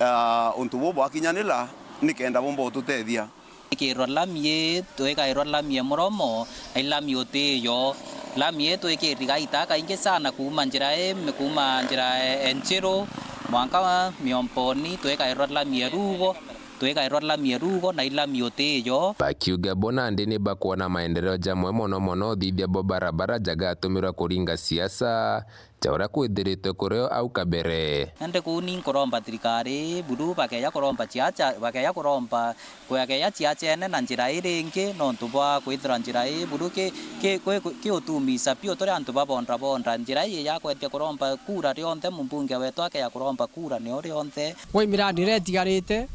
ah, untu buu bwakinyanira nikenda bumba ututethia. Twikirwa lami ii, twikairwa lami e Muromo, na i lami utiyo. Lami ii twikiri gaita kaingi sana kuuma njira ii, kuuma njira e, e Njiru, mwanka Miomponi, twikairwa lami e Rugo, twikairwa lami e Rugo, na i lami utiyo. Bakiuga bo nandi ni bakwona maendeleo jamwe mono mono uthithia bwa barabara jagatumirwa kuringa siasa, ja uria kwithiritwe kurio au kabere. Indi kuu ni nkuromba thirikari buru bakeja kuromba ciaca, bakeja kuromba, kuyakeja ciacene na njira ii ringi, nontu bwa kwithira njira ii buru ki, ki, ki, ki utumisa piu turi antu ba bonda bonda. Njira ii ya kwendia kuromba kura rionthe, mumbunge wetu akeja kuromba kura nio rionthe. Kwi miradi iria itigarite,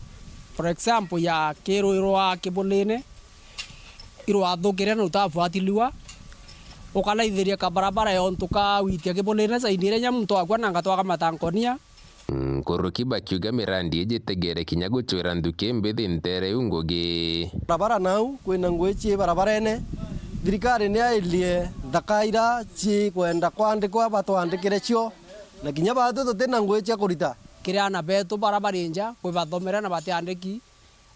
for example, ya kirwirwa Kibulini, irwathukire na utabuatiliwa, ukaraithiria kabarabara yontu ka witia Kibulini saidi iria inya muntu akua na ngatwaga matankonia. Nkuruki bakiuga mirandi iji itegere kinya gucwira nthuki mbithi ntere iu ngugi. Barabara nau kwina ngui ci barabarene, thirikari ni yairie nthaka ira ci kwenda kwandikwa batwandikire cio, na kinya baatwi tutina ngui cia kurita. Kiri aana betu bara bari nja kwi bathomere na batiandiki,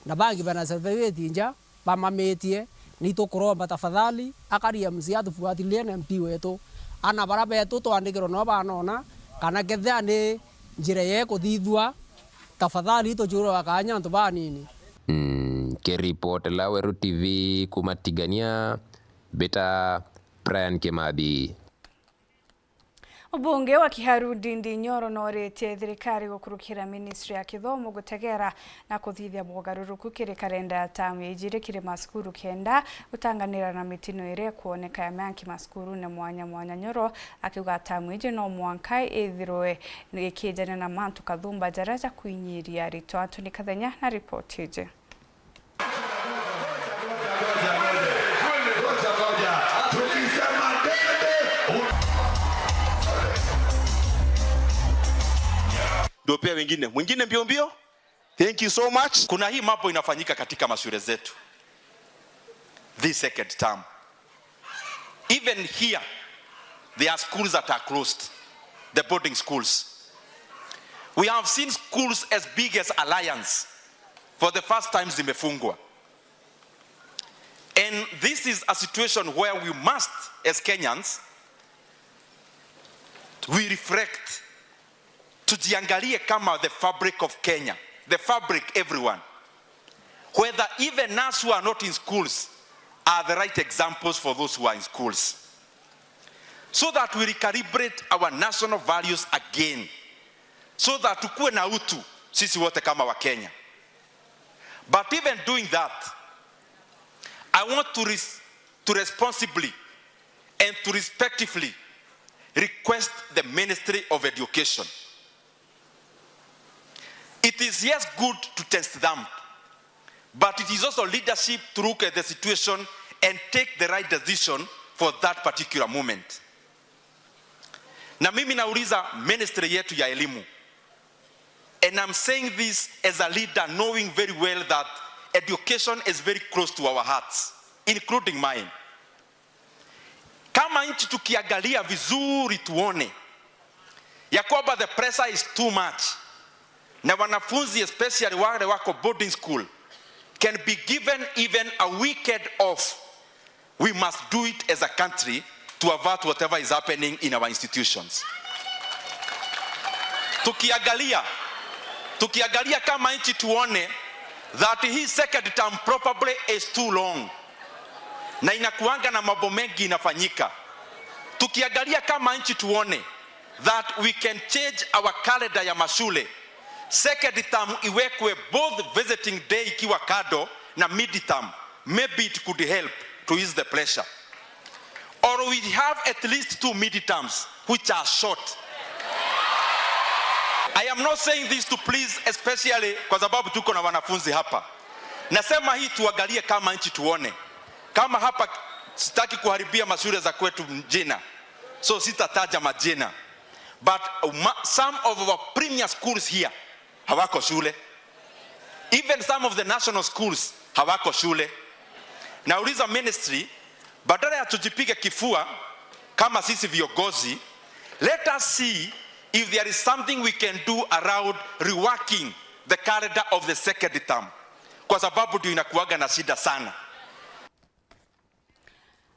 na bangi bena certificate nja, bamamitie, ni tukuromba tafadhali, akari M C A atufuatilie na M P wetu. Ana bara betu twandikirwe no banona, kana kethira ni njira yekuthithua, tafadhali tucurwa kanya antu banini. Mm, kiripotera Weru T V kuma Tigania, mbita Brian Kimathi. Ubunge wa Kiharu Ndindi Nyoro nooritie thirikari gukurukira ministry ya kithomo gutegera na kuthithia mogaruruku kiri karenda ya tamu ya ijiri kiri masukuru kenda gutanganira na mitino iria ikwoneka ya myanki masukurune mwanya mwanya. Nyoro akiuga tamu iji no mwanka ithirwe ikijania na mantu kathumba jaria ja kwinyiria aritwa. Anthony Kathenya na ripoti iji. Ndio pia wengine. Mwingine mbio mbio. Thank you so much. Kuna hii mambo inafanyika katika mashule zetu. This second term. Even here, there are schools that are closed, the boarding schools. We have seen schools as big as Alliance for the first time zimefungwa. And this is a situation where we must, as Kenyans, we reflect. Tujiangalie kama the fabric of Kenya, the fabric, everyone. Whether even us who are not in schools are the right examples for those who are in schools. So that we recalibrate our national values again. So that tukue na utu sisi wote kama wa Kenya. But even doing that, I want to res-, to responsibly and to respectfully request the Ministry of Education. It is, yes, good to test them, but it is also leadership to look at the situation and take the right decision for that particular moment. Na mimi nauliza ministry yetu ya elimu, and I'm saying this as a leader knowing very well that education is very close to our hearts, including mine. Kama nchi tukiangalia vizuri tuone ya kwamba the pressure is too much, na wanafunzi especially wale wako boarding school can be given even a weekend off, we must do it as a country to avert whatever is happening in our institutions. Tukiangalia, tukiangalia kama nchi tuone that hii second term probably is too long, na inakuanga na mambo mengi inafanyika. Tukiangalia kama nchi tuone that we can change our calendar ya mashule, second term iwekwe both visiting day ikiwa kando na mid term, maybe it could help to ease the pressure. Or we have at least two mid terms which are short. I am not saying this to please, especially kwa sababu tuko na wanafunzi hapa. Nasema hii tuangalie kama nchi tuone. Kama hapa, sitaki kuharibia mashule za kwetu jina. So sitataja majina. But ma-, some of our premier schools here hawako shule. Even some of the national schools hawako shule. Nauliza ministry, badala ya tujipige kifua kama sisi viongozi, let us see if there is something we can do around reworking the calendar of the second term, kwa sababu ndio inakuwaga na shida sana.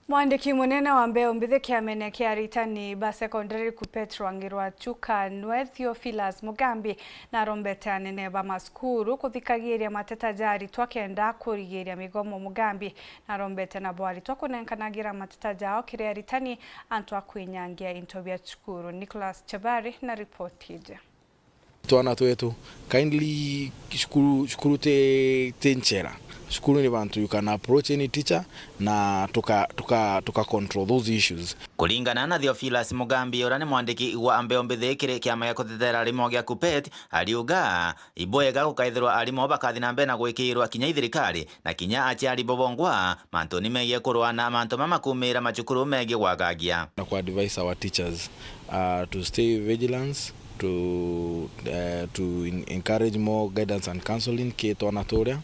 Mwandiki munene wa mbeu mbithi kiamene kia aritani ba secondary KUPPET rwangi rwa Chuka nwe Theophilus Mugambi narombete anene ba masukuru kuthikagiria mateta ja aritwa kenda kurigiria migomo. Mugambi narombete nabo aritwa kunenkanagira mateta jao kiri aritani antu a kwinyangia into bia cukuru. Nicholas Chabari na ripoti iji. Twana twetu, kindly, cukuru, cukuru ti, ti nchera. Cukuru ni bantu you can approach any teacher na tuka, tuka, tuka control those issues. Kuringana na Theophilus Mugambi, uria ni mwandiki wa mbeu mbithi kiri kiama gia kutetera arimu gia KUPPET, ariuga, ibwega gukaithirwa arimu bakathi na mbere na gwikirwa kinya i thirikari na kinya aciari bobongwa mantuni megii kurwa na mantu mamakumira macukuru megii gwagagia. Na ku advise our teachers, uh, to stay vigilance, to, uh, to en-, encourage more guidance and counseling ki twana turia,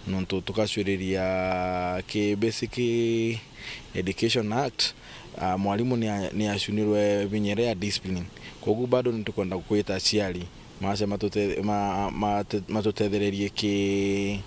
nontu tukacwiriria ki Basic Education Act, uh, mwarimu ni a-, ni acunirwe vinya iria ya discipline. Koguo bado ni tukwenda kwita aciari mace matute-, ma-, mate-, matutethererie ki,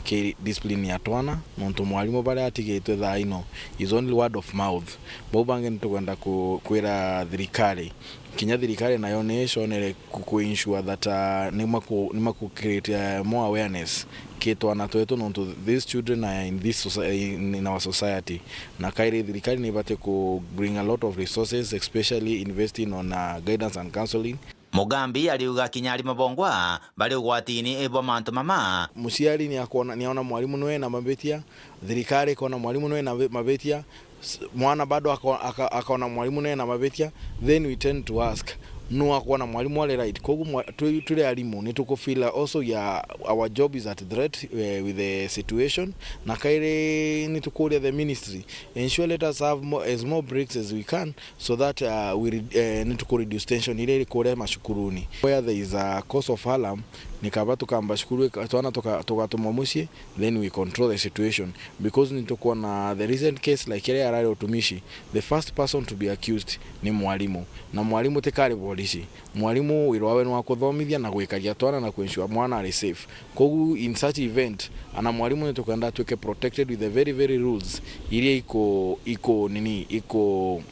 ki discipline ya twana, nontu mwarimu baria atigitwe thaa ino is only word of mouth. Bau bangi nitukwenda ku-, kwira thirikari, kinya thirikari nayo ni iconere ku, ku ensure that, uh, ni maku, ni maku create, uh, more awareness ki twana twetu, nontu these children are in this soci-, in, in our society. Na kairi thirikari ni ibati ku bring a lot of resources, especially investing on, uh, guidance and counseling. Mugambi ariuga kinya arimu bongwa bari ugwatini bwa mantu mama. Muciari ni akwona, ni aona mwarimu nwe na mabitia, thirikari ikona mwarimu nwe na bi-, mabitia, s-, mwana bado ako-, aka-, akona mwarimu nwe na mabitia, then we tend to ask, nu akwona mwarimu ari right? Koguo mwa-, twi-, turi arimu, ni tuku feel also ya our job is at threat, eh, with the situation, na kairi ni tukuria the ministry, ensure let us have more, as more breaks as we can, so that, uh, we re-, eh, ni tuku reduce tension iria iri kuria macukuruni. Where there is a cause of alarm, ni kaba tukamba cukuru ika-, twana tuka-, tugatumwa mucii, then we control the situation, because ni tukwona the recent case like iria yarari utumishi, the first person to be accused ni mwarimu, na mwarimu tikari polisi. Mwarimu wira wawe ni wa kuthomithia na gwikaria twana na ku ensure mwana ari safe. Koguo in such event, ana mwarimu ni tukwenda atuike protected with the very, very rules iria iko, iko nini, iko,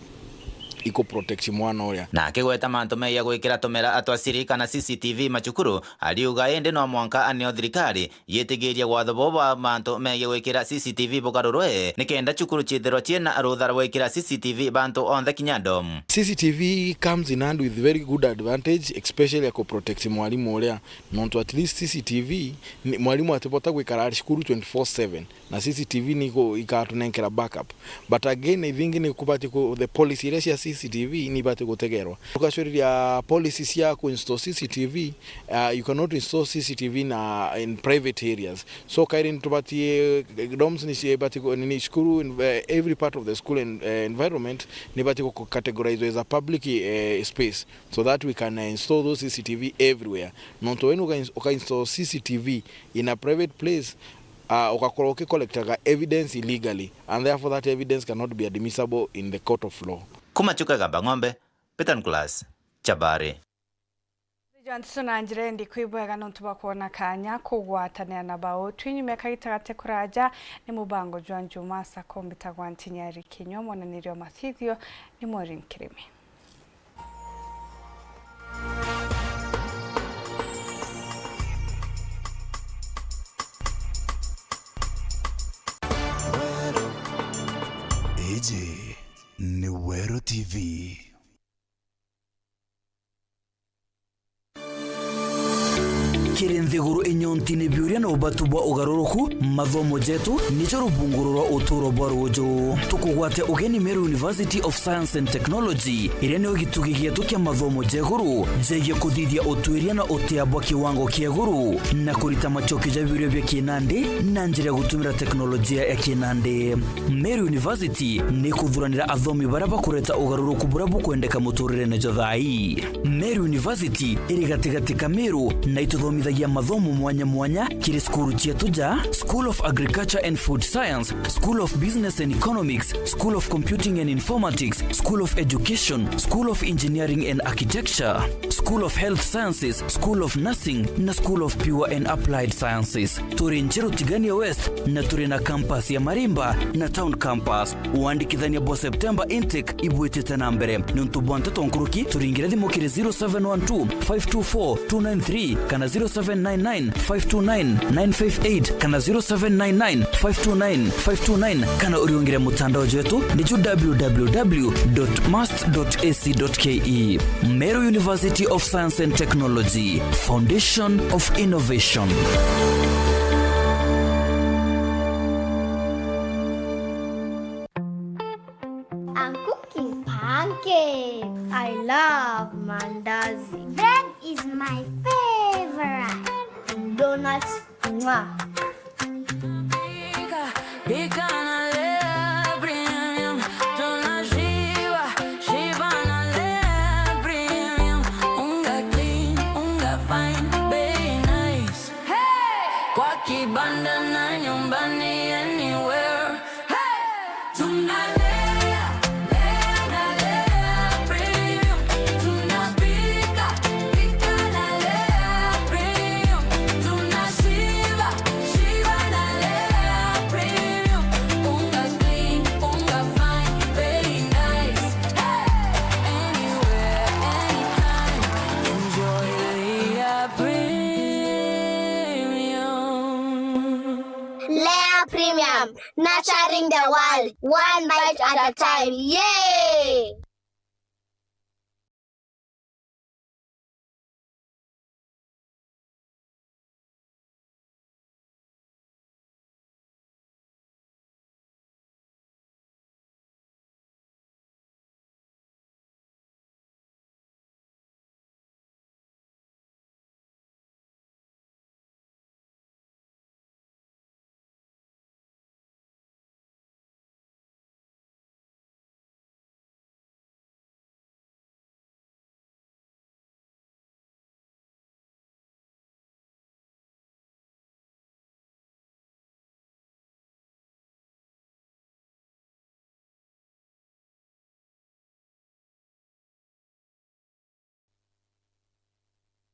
iko protect mwana uria. Na akigweta mantu megia gwikira tumera twa siri kana C C T V macukuru, ariuga indi no mwanka aneo thirikari yitigirie watho buu bwa mantu megie gwikira C C T V bugarurwe, nikenda cukuru ciithirwa ciina rutha rwa gwikira C C T V bantu onthe kinya dom. C C T V comes in hand with very good advantage, especially ya ku protect mwarimu uria, nontu at least C C T V, ni, mwarimu atibota gwikara ari cukuru twenty-four seven, na C C T V ni iku-, ikatunenkera backup. But again, I think ni kubati ku, the policy iria cia C C T V ni ibati gutegerwa. Tukacwiriria policy cia ku install C C T V, uh, you cannot install C C T V na in private areas. So kairi nitubatie, eh, dorms ni cibati ku, ni, ni cukuru, in, eh, every part of the school en-, eh, environment ni bati ku categorize as a public, eh, space, so that we can, eh, install those C C T V everywhere. Nontu when uka ins-, uka install C C T V in a private place, uh, ugakorwo ukicollectaga evidence illegally, and therefore that evidence cannot be admissible in the court of law. Kuma Chuka Gamba Ng'ombe, Peter Nicholas, Chabari. Jwantiso na njira indi kwi bwega nontu bwa kwona kanya kugwatanira na bau. Twinyumia kagitagati kuraja ni mubango jwa Njuma Sacco. Mbitagwa Ntinyari Kinyua, mwananirio mathithio ni Maureen Kirimi. Iji ni Weru T V. Kiri nthiguru inyontine biuria na ubatu bwa ugaruruku, mathomo jetu nijo rubunguru rwa uturo bwa ruuju. Tukugwate ugeni Meru University of Science and Technology, iria niyo gitugi gietu kia mathomo ja iguru jegie kuthithia utwiria na utia bwa kiwango kia iguru, na kurita macokio ja biuria bia kinandi na njira ya gutumira teknolojia ya kinandi. Meru University ni ikuthuranira athomi baria bakureta ugaruruku buria bukwendeka muturirene jwa thaa ii. Meru University iri gatigati ka Meru na ituthomithagia mathomo mwanya mwanya kiri cukuru cietu ja School of Agriculture and Food Science, School of Business and Economics, School of Computing and Informatics, School of Education, School of Engineering and Architecture, School of Health Sciences, School of Nursing na School of Pure and Applied Sciences. Turi Njeru Tigania West na turi na campus ya Marimba na Town Campus. Wandikithania bwa September intake ibwitite na mbere. Niuntu bwa nteto nkuruki, turingire thimu kiri zero seven one two, five two four, two nine three kana zero seven nine nine, five two nine, nine five eight kana zero seven nine nine, five two nine, five two nine kana uriungire mutandao jwetu niju w w w dot must dot a c dot k e. Meru University of Science and Technology, Foundation of Innovation. I'm cooking pancakes. I love mandazi. Bread is my favorite. Donuts, mwah. Pika, pika na Lea Premium. Tunashiba, shiba na Lea Premium. Unga clean, unga fine, bei nice. Hey! Kwa kibanda na nyumbani, anywhere. Hey! Tunalea, lea na Lea Premium. Tunapika, pika na Lea Premium. Tunashiba, shiba na Lea Premium. Unga clean, unga fine, bei nice. Hey! Anywhere, anytime. Enjoy Lea Premium. Lea Premium, nurturing the world, one bite at a time. Yay!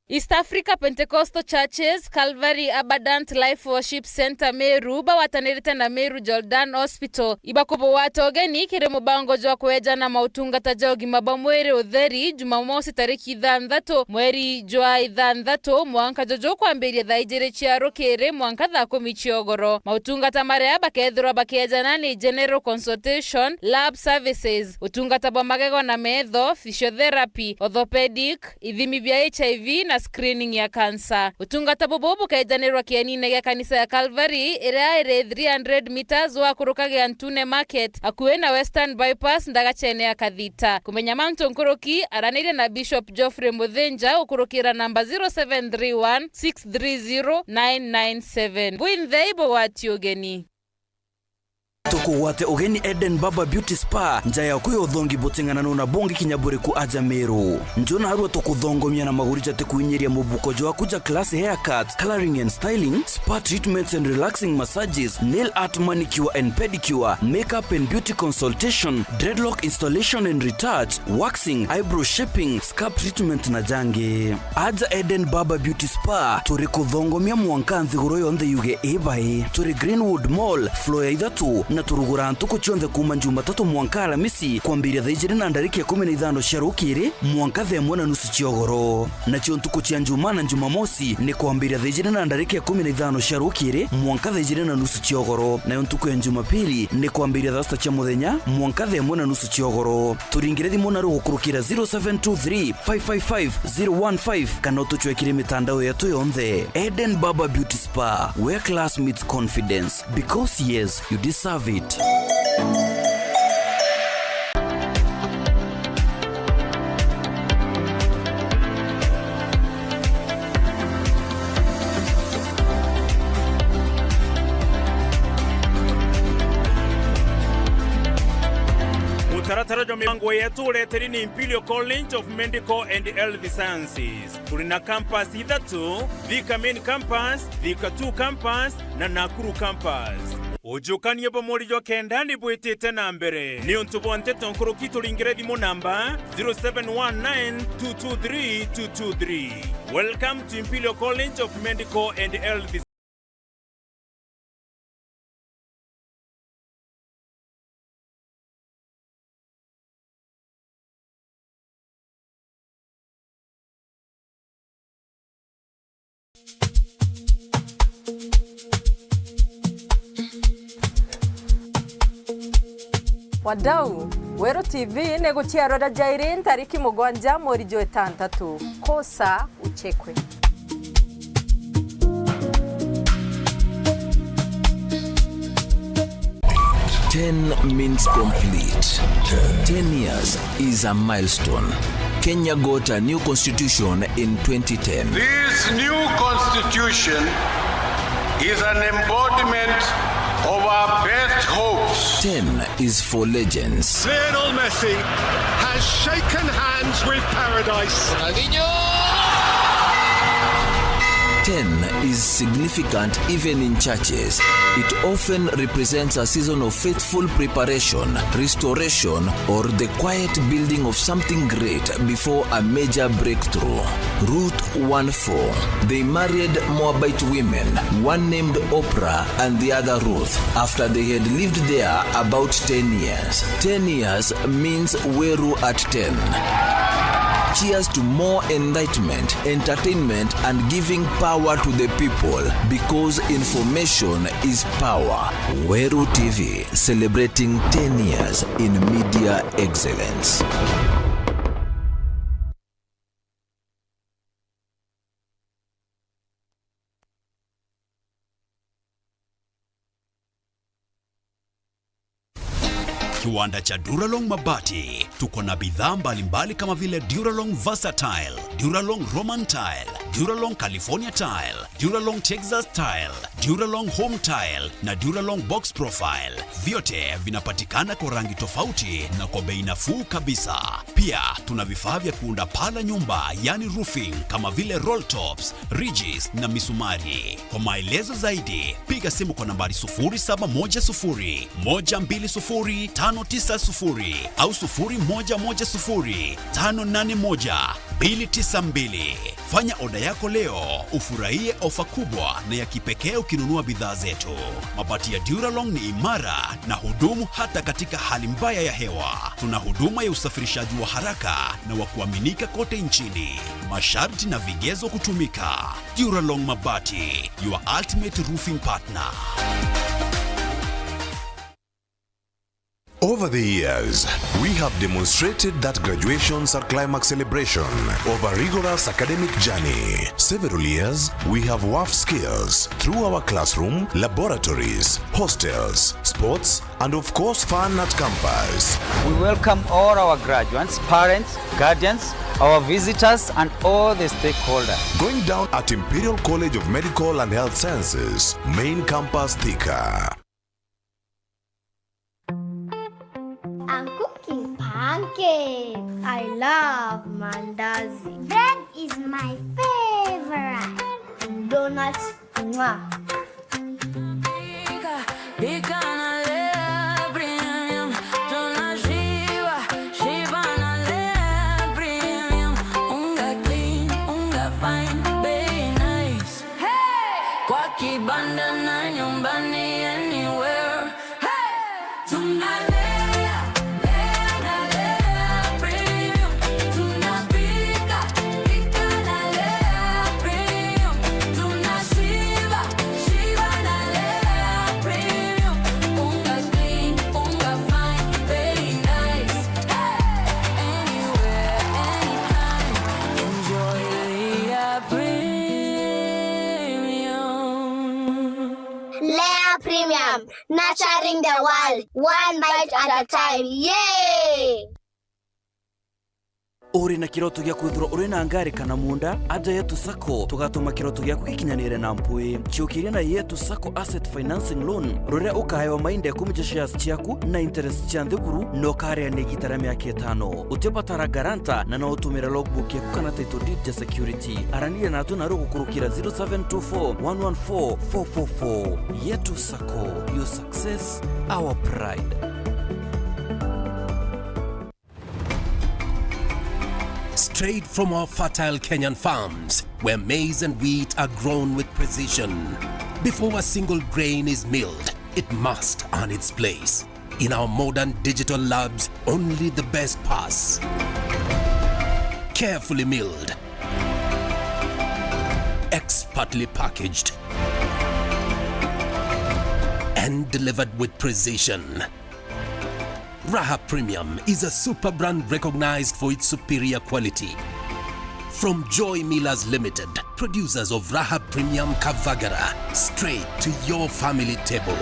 East Africa Pentecostal Churches, Calvary Abundant Life Worship Centre Meru, bagwatanirite na Meru Jordan Hospital, ibakubugwata ugeni kiri mubango jwa kwejana mautungata ja ugima bwa mwiri utheri, Jumamosi tariki ithanthatu mweri jwa ithanthatu, mwanka juju kwambiria thaa ijiri cia rukiri mwanka thaa kumi cia ugoro. Mautungata maria bakethirwa bakiejana ni general consultation, lab services, utungata bwa magego na metho, physiotherapy, orthopedic, ithimi bia H I V na screening ya cancer. Utungata bubu bukejanirwa kienine gia kanisa ya Calvary, iria iri three hundred meters wakurukagia Ntune Market, akui na Western Bypass, ndagachene ya Kathita. Kumenya mantu nkuruki, araniria na Bishop Geoffrey Muthinja ukurukira namba zero seven three one, six three zero, nine nine seven. Bwinthe ibugwati ugeni. Tukugwate ugeni Eden Barber Beauty Spa, nja yaku ya uthongi buting'ananu na bungi kinya buriku aja Meru. Nju narua tukuthongomia na maguri jatikuinyiria mubuko jwaku ja classy haircuts, colouring and styling, spa treatments and relaxing massages, nail art, manicure and pedicure, makeup and beauty consultation, dreadlock installation and retouch, waxing, eyebrow shaping, scalp treatment na jangi. Aja Eden Barber Beauty Spa, turi kuthongomia mwanka nthiguru yonthe yuge i bai. Turi Greenwood Mall, floor ya ithatu, Na turuguraa ntuku cionthe kuuma Jumatatu mwanka Alamisi, kwambiria thaa ijiri na ndarika ikumi na ithano cia rukiri mwanka thaa imwe na nusu cia ugoro. Nacio ntuku cia Njumaa na Jumamosi ni kwambiria thaa ijiri na ndarika ikumi na ithano cia rukiri mwanka thaa ijiri na nusu cia ugoro. Nayo ntuku ya Jumapili ni kwambiria thaa sita cia muthenya mwanka thaa imwe na nusu cia ugoro. Turingire thimu naru gukurukira zero seven two three, five five five, zero one five kana utucwekire mitandao yetu yonthe. Eden Barber Beauty Spa, where class meets confidence. Because yes, you deserve it. Mutaratara jwa mibango yetu ureteri ni Imperial College of Medical and Health Sciences. Turi na campus ithatu: Thika Main Campus, Thika Two Campus na Nakuru Campus. Ujukania bwa mweri jwa kenda ni bwitite na mbere. Niuntu bwa nteto nkuruki, turingire thimu namba zero seven one nine two two three two two three. Welcome to Imperial College of Medical and Health. Wadau, Weru T V ni guciarwa na jairi ntariki mugwanja mweri jwa itantatu. Kosa uchekwe. Ten means complete. Ten years is a milestone. Kenya got a new constitution in twenty ten. This new constitution is an embodiment of our best hopes. Ten is for legends. Lionel Messi has shaken hands with paradise. Ronaldinho! Ten is significant even in churches. It often represents a season of faithful preparation, restoration, or the quiet building of something great before a major breakthrough. Ruth won four. They married Moabite women, one named Oprah and the other Ruth, after they had lived there about ten years. Ten years means Weru at ten. Cheers to more enlightenment, entertainment, and giving power to the people, because information is power. Weru T V, celebrating ten years in media excellence. Kiwanda cha Duralong Mabati. Tuko na bidhaa mbalimbali kama vile Duralong Versatile, Duralong Roman Tile, Duralong California Tile, Duralong Texas Tile, Duralong Home Tile na Duralong Box Profile. Vyote vinapatikana kwa rangi tofauti na kwa bei nafuu kabisa. Pia tuna vifaa vya kuunda paa la nyumba, yani roofing, kama vile roll tops, ridges na misumari. Kwa maelezo zaidi, piga simu kwa nambari sufuri saba moja sufuri, moja mbili sufuri, tano tisa sufuri au sufuri moja moja sufuri, tano nane moja, mbili tisa mbili. Fanya oda yako leo, ufurahie ofa kubwa na ya kipekee ukinunua bidhaa zetu. Mabati ya Duralong ni imara na hudumu hata katika hali mbaya ya hewa. Tuna huduma ya usafirishaji wa haraka na wa kuaminika kote nchini. Masharti na vigezo kutumika. Duralong Mabati, your ultimate roofing partner. Over the years, we have demonstrated that graduations are climax celebration of a rigorous academic journey. Several years, we have worked skills through our classroom, laboratories, hostels, sports, and of course, fun at campus. We welcome all our graduates, parents, guardians, our visitors, and all the stakeholders. Going down at Imperial College of Medical and Health Sciences, main campus, Thika. I'm cooking pancakes. I love mandazi. Bread is my favorite. Donuts, mwah. Pika, pika na Lea Premium. Tunashiba, shiba na Lea Premium. Unga clean, unga fine, bei nice. Hey! Kwa kibanda na nyumbani, anywhere. Hey! Nurturing the world, one bite at a time. Yay! Uri na kiroto gia kwithirwa uri na ngari kana munda? Aja Yetu Sacco, tugatuma kiroto giaku gikinyanire na mpwi. Ciukiria na Yetu Sacco Asset Financing Loan, ruria ukaewa mainda ikumi ja shares ciaku na interest cia nthi buru, na ukariania igita ria miaka itano. Utibatara guarantor, na no utumire logbook yaku kana title deed ja security. Araniria natwe naru gukurukira zero seven two four one one four four four four. Yetu Sacco, your success, our pride. Straight from our fertile Kenyan farms, where maize and wheat are grown with precision. Before a single grain is milled, it must earn its place. In our modern digital labs, only the best pass. Carefully milled, expertly packaged, and delivered with precision. Raha Premium is a super brand recognized for its superior quality. From Joy Millers Limited, producers of Raha Premium Kavagara, straight to your family table.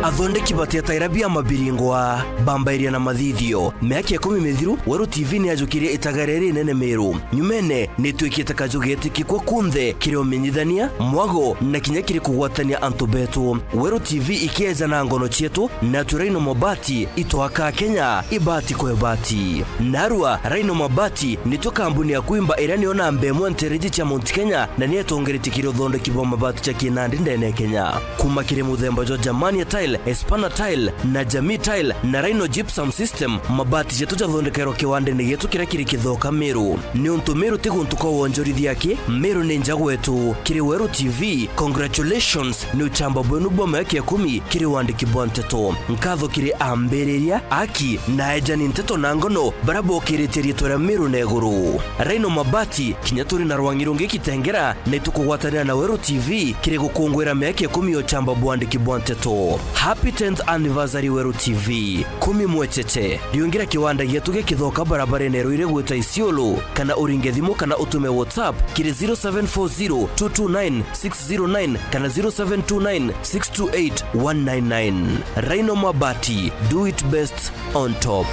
Athondeki batietaira bia mabiringwa, bambairia na mathithio. Miaka ikumi mithiru, Weru T V ni yajukirie itagare rinene Meru. Nyumene ni itwikite kaju getiki kwa kunthe kiri umenyithania, mwago, na kinya kiri kugwatania antu betu. Weru T V ikieja na ngono cietu, na Turaino Mabati, itwaka Kenya, ibati kwa ibati. Narua, Rhino Mabati, nitwe kambuni ya kuimba iria niyo namba imwe ntereji cia Mount Kenya, na ni itongeretie kiri uthondeki bwa mabati ja kinandi ndene ya Kenya. Kuma kiri muthemba jwa Germania Tile, Espana Tile, na Jamii Tile, na Rhino Gypsum System, mabati jetu jathondekerwa kiwandene gietu kiria kiri Kithoka, Meru. Niuntu Meru ti guntu kwa wonjorithia aki, Meru ni nja gwetu. Kiri Weru T V, congratulations, ni uchamba bwenu bwa miaka ikumi kiri wandiki bwa nteto. Nkatho kiri ambiriria, aki, na ejani nteto na ngono, baria bokiritie riitwa ria Meru na iguru. Rhino Mabati, kinya turi na rwangi rungi Kitengera, ni tukugwatanira na Weru T V kiri gukungwira miaka ikumi ya uchamba bwandiki bwa nteto. Happy tenth anniversary Weru T V. Kumi mwecheche. Riungira kiwanda gietu gia Kithoka barabarene Ruiri gwita Isiolo, kana uringe thimu kana utume WhatsApp kiri zero seven four zero two two nine six zero nine kana zero seven two nine six two eight one nine nine. Rhino Mabati, do it best on top.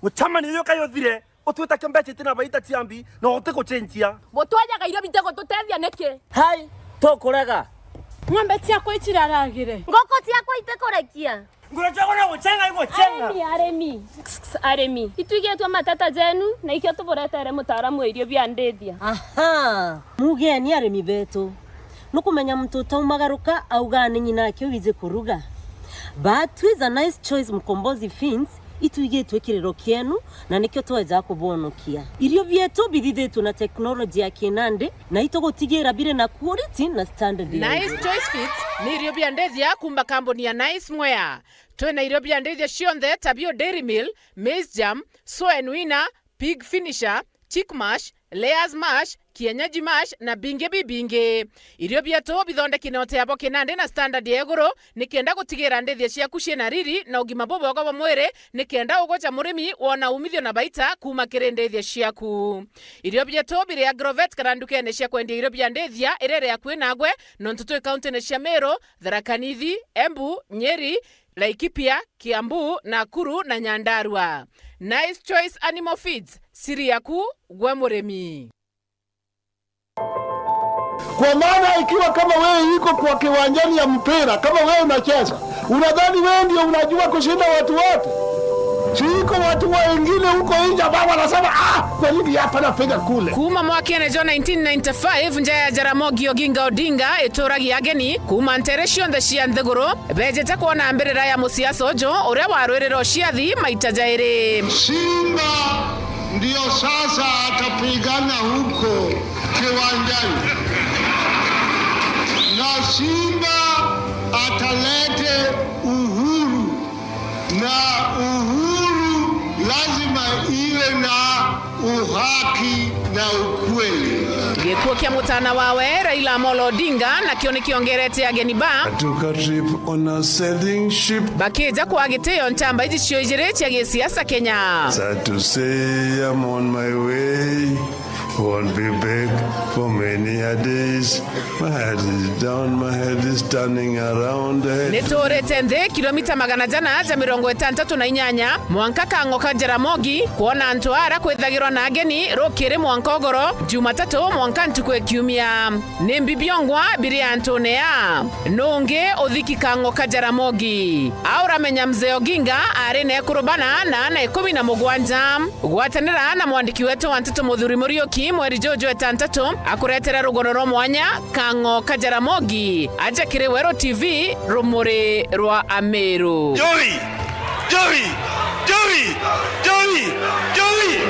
Mucemanio uyu kayu uthire, utwita kio mbeca itina baita ciambi, na utigucenjia. Butwajaga irio bitigututethia niki? Hai, tukurega. Ng'ombe ciakwa iciraragire. Nguku ciakwa itikurekia. Nguru ciakwa no gucenga igucenga. Arimi, arimi. Arimi. Itwigitwe mateta jenu, na ikio tuburetere mutaaramu wa irio bia ndithia. Aha, mugeni arimi betu. Nukumenya muntu utaumagaruka auga ni ng'ina ake wiji kuruga. But with a nice choice Mkombozi Feeds, itwigitwe kiriro kienu, na nikio tweja kubonokia. Irio bietu bithithitwe na teknoloji ya kinandi, na itugutigira biri na quality na standard ya Nice iguru. Choice Feeds ni irio bia ndithia kuma kambuni ya Nice Mwea. Twina irio bia ndithia cionthe ta bio Dairy Meal, Maize Germ, Soen Winner, Pig Finisher, Chick Mash, Layers Mash, Kienyeji Mash na bingi bibingi. Irio bietu bithondeki na utea bwa kinandi na standard ya iguru, nikenda gutigira ndithia ciaku ciina riri na ugima bubwega bwa mwiri, nikenda ugoja murimi wona umithio na baita kuma kiri ndithia ciaku. Irio bietu biri Agrovet kana ndukene cia kwendia irio bia ndithia iria iri akui nagwe, nontu twi kauntine cia Meru, Tharaka Nithi, Embu, Nyeri, Laikipia, Kiambu, Nakuru na Nyandarua. Nice Choice Animal Feeds, siri yaku gwe murimi. Kwa maana ikiwa kama wewe iko kwa kiwanjani ya mpira, kama wewe unacheza, unadhani wewe ndio unajua kushinda watu wote? Si iko watu wengine huko nje ambao wanasema, "Ah, kwa nini hapa napiga kule?" Kuma mwakene jwa nineteen ninety-five, nja ya Jaramogi Oginga Odinga ituragia ageni kuma ntere cionthe cia nthiguru, bejete kwona mbirira ya musiasa uju uria warwirira uciathi maita jairi. Simba ndio sasa atapigana huko kiwanjani. Na Simba atalete uhuru. Na uhuru lazima iwe na uhaki na ukweli. Gikuo kia mutana wawe Raila Amolo Odinga nakio nikiongerete ageni ba I took a trip on a sailing ship. Bakija kwa gitio nchamba iji cio ijiri cia gisiasa Kenya. Sad to say I'm on my way. Won't be back for many a days. My head is down, my head is turning around. Niturite nthi kilomita magana jana ja mirongo itantatu na inyanya mwanka Kang'o ka Jaramogi, kwona antu ara kwithagirwa na ageni rukiri mwanka ugoro, Jumatatu mwanka ntuku ya kiumia. Ni mbi biongwa biri antune aa. Nungi uthiki Kang'o ka Jaramogi? A uramenya Mzee Oginga ari na ekuru bana na ana ikumi na mugwanja. Gwatanira na mwandiki wetu wa nteto Muthuri Muriuki mweri juju etantatu akuretera rugono rwa mwanya Kang'o ka Jaramogi aja kiri Weru T V, rumuri rwa Ameru. Joy! Joy! Joy! Joy! Joy!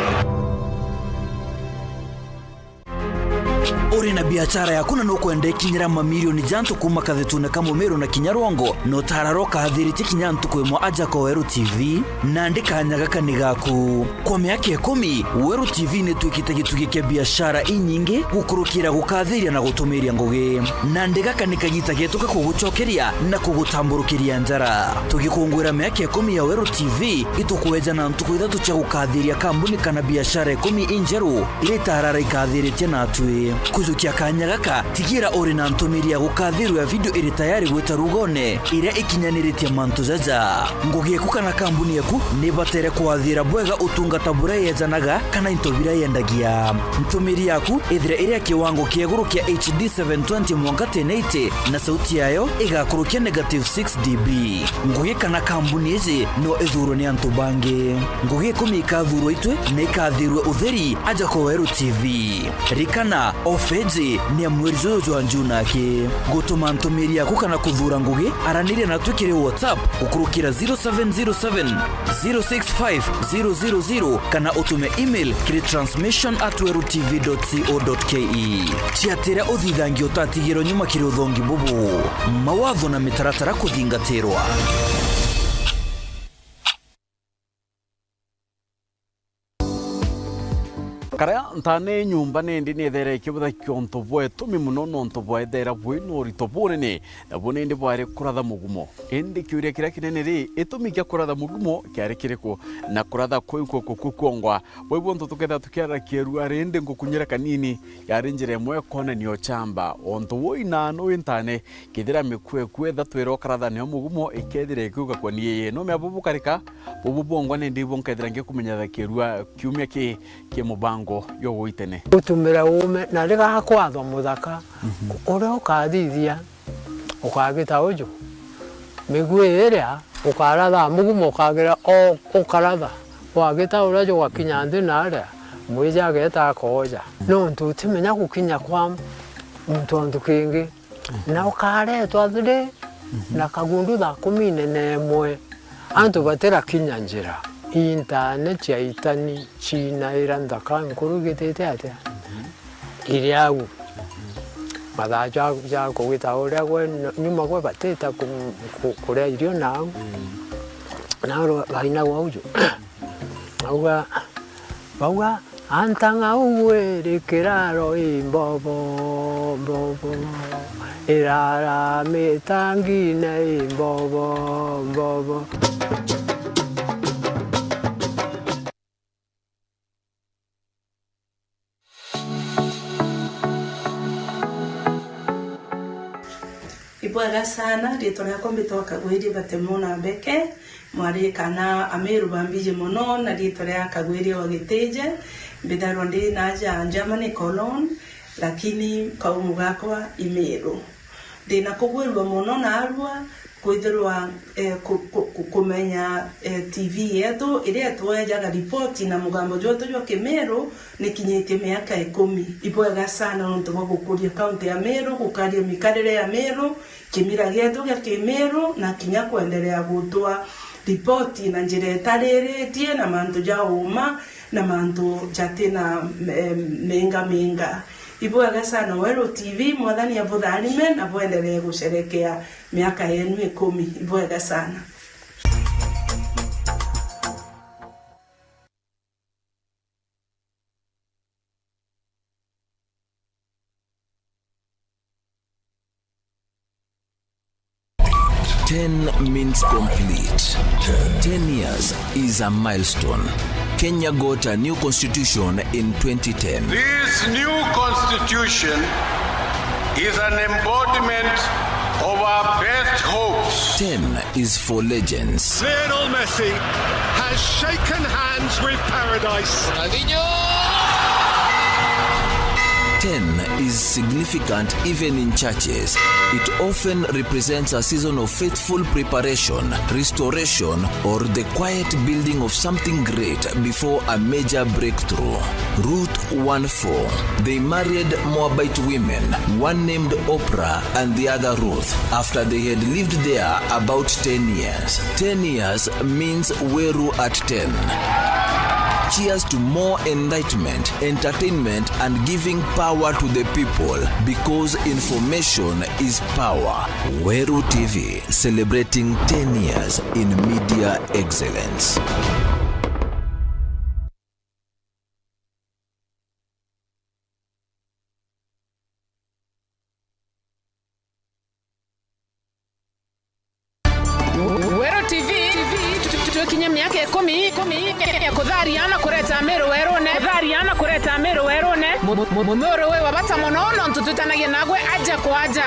Uri na biachara yaku na nukwenda ikinyira mamirioni ja antu kuuma kathetune ka Mumiru na kinya Rwongo, na utara rokathiritie kinya ntuku imwe aja kwa Weru T V, nandi kanya gaka ni gaku. Kwa miaka ikumi, Weru T V nitwikite gitugi kia biachara inyingi gukurukira gukathiria na gutumiria ngugi. Nandi gaka ni kagita getu ga kugucokeria na kugutamburukiria njara. Tugikungwira miaka ikumi ya Weru T V, itukweja na ntuku ithatu cia gukathiria kambuni kana biashara ikumi injeru iria itarara ikathiritie natwi. Kujukia kanya gaka, tigira uri na ntumiri ya gukathirua ya video iri tayari gwita rugone iria ikinyaniritie mantu jaja. Ngugi eku kana kambuni eku ni ibatere kwathira bwega utungata buria yejanaga kana into biria yendagia. Ntumiri yaku ithire iri ya kiwango kia iguru kia H D seven twenty mwanka ten eighty na sauti yayo igakurukia negative six D B. Ngugi kana kambuni iji no ithurwe ni antu bangi. Ngugi ikumi ikathurwa itwi na ikathirwe utheri aja kwa Weru T V. Ririkana, ofa iji ni ya mweri juju jwa June aki. Gutuma ntumiri yaku kana kuthura ngugi, araniria natwi kiri WhatsApp gukurukira zero seven zero seven, zero six five, zero zero zero kana utume email kiri transmission at weru T V dot co dot K E. Ciatira uthithangia utatigirwo nyuma kiri uthongi bubu. Mawatho na mitaratara kuthingatirwa. Karia ntane nyumba nindi niethere ikibuthakia untu bwa itumi mono, nontu bwaethere bwi na urito bunene, nabu nindi bwari kuratha mugumo. Indi kiuria kiria kinene ri, itumi kia kuratha mugumo kiari kiriku, na kuratha kuu kuku kukwongwa? Bwa ibu untu tukethira tukiara kiarua, rindi ngukunyira kanini, yari njira imwe ya kwonania uchamba. Untu wui na nuu intane, kethira mikua iku etha twira ukaratha nio mugumo, ikethira ikiuga kwani ii. No mea bubu karika, bubu bwongwa nindi ibu nkethira ngikumenyatha kiarua kiumia ki, ki mubango yo gui tene. Gutumira uume, na rigakwathwa muthaka, mhm, uria ukathithia. Ukagita uju, miguu iria ukaratha mugumo ukagira o ukaratha, wagita uria jugakinya nthi na aria mwiji ageta akooja. Nontu utimenya gukinya kwa muntu ontu kingi, na ukaretwa thiri na kagundu thaa kumi na imwe. Antu batirakinya njira, intane cia itani cinaira nthaka nkurugitite atia? Iri au. Mathaa ja, ja kugita uria gwe n-, nyuma gwe batita ku-, ku-, kuria irio nau. Nao bainagwa uju. Auga, bauga, "Antang'a uu iri kiraro i mbobo, mbobo. Irara mitangine i mbobo, mbobo." Ibwega sana, riitwa riakwa mbitwa Kagwiri Batemona Beke, mwari kana Ameru bambiji mono, na riitwa ria Kagwiri wa Gitije, mbithairwa ndi naaja Germany, Cologne, lakini kaumu gakwa i Meru. Ndina kugwirua mono naarua kwithirwa, eh, ku-, ku-, ku-, kumenya, eh, T V yetu iria itwejaga ripoti na mugambo jwetu jwa Kimeru nikinyitie miaka ikumi. Ibwega sana nontu bwa gukuria kaunti ya Meru, gukaria mikarire ya Meru, kimira gietu gia Kimeru, na kinya kwendelea gutwa ripoti na njira itariritie na mantu ja uma na mantu jati na, em, minga minga. Ibwega sana Weru T V, Mwathani abutharime na bwendelee gusherekea miaka yenu ikumi. Ibwega sana. Ten means complete. Ten years is a milestone. Kenya got a new constitution in twenty ten. This new constitution is an embodiment of our best hopes. Ten is for legends. Lionel Messi has shaken hands with paradise. Ronaldinho! Ten is significant even in churches. It often represents a season of faithful preparation, restoration, or the quiet building of something great before a major breakthrough. Ruth one four. They married Moabite women, one named Oprah and the other Ruth, after they had lived there about ten years. Ten years means Weru at ten. Cheers to more enlightenment, entertainment, and giving power to the people, because information is power. Weru T V, celebrating ten years in media excellence. Weru T V, tu- tu- twikinye miaka ikumi, ikumi ya kutharia na kureta Amiru werune. Kutharia na kureta Amiru werune. Mu- mu- Mumiru wi wa bata mono, nontu twitanagia nagwe aja kwa aja.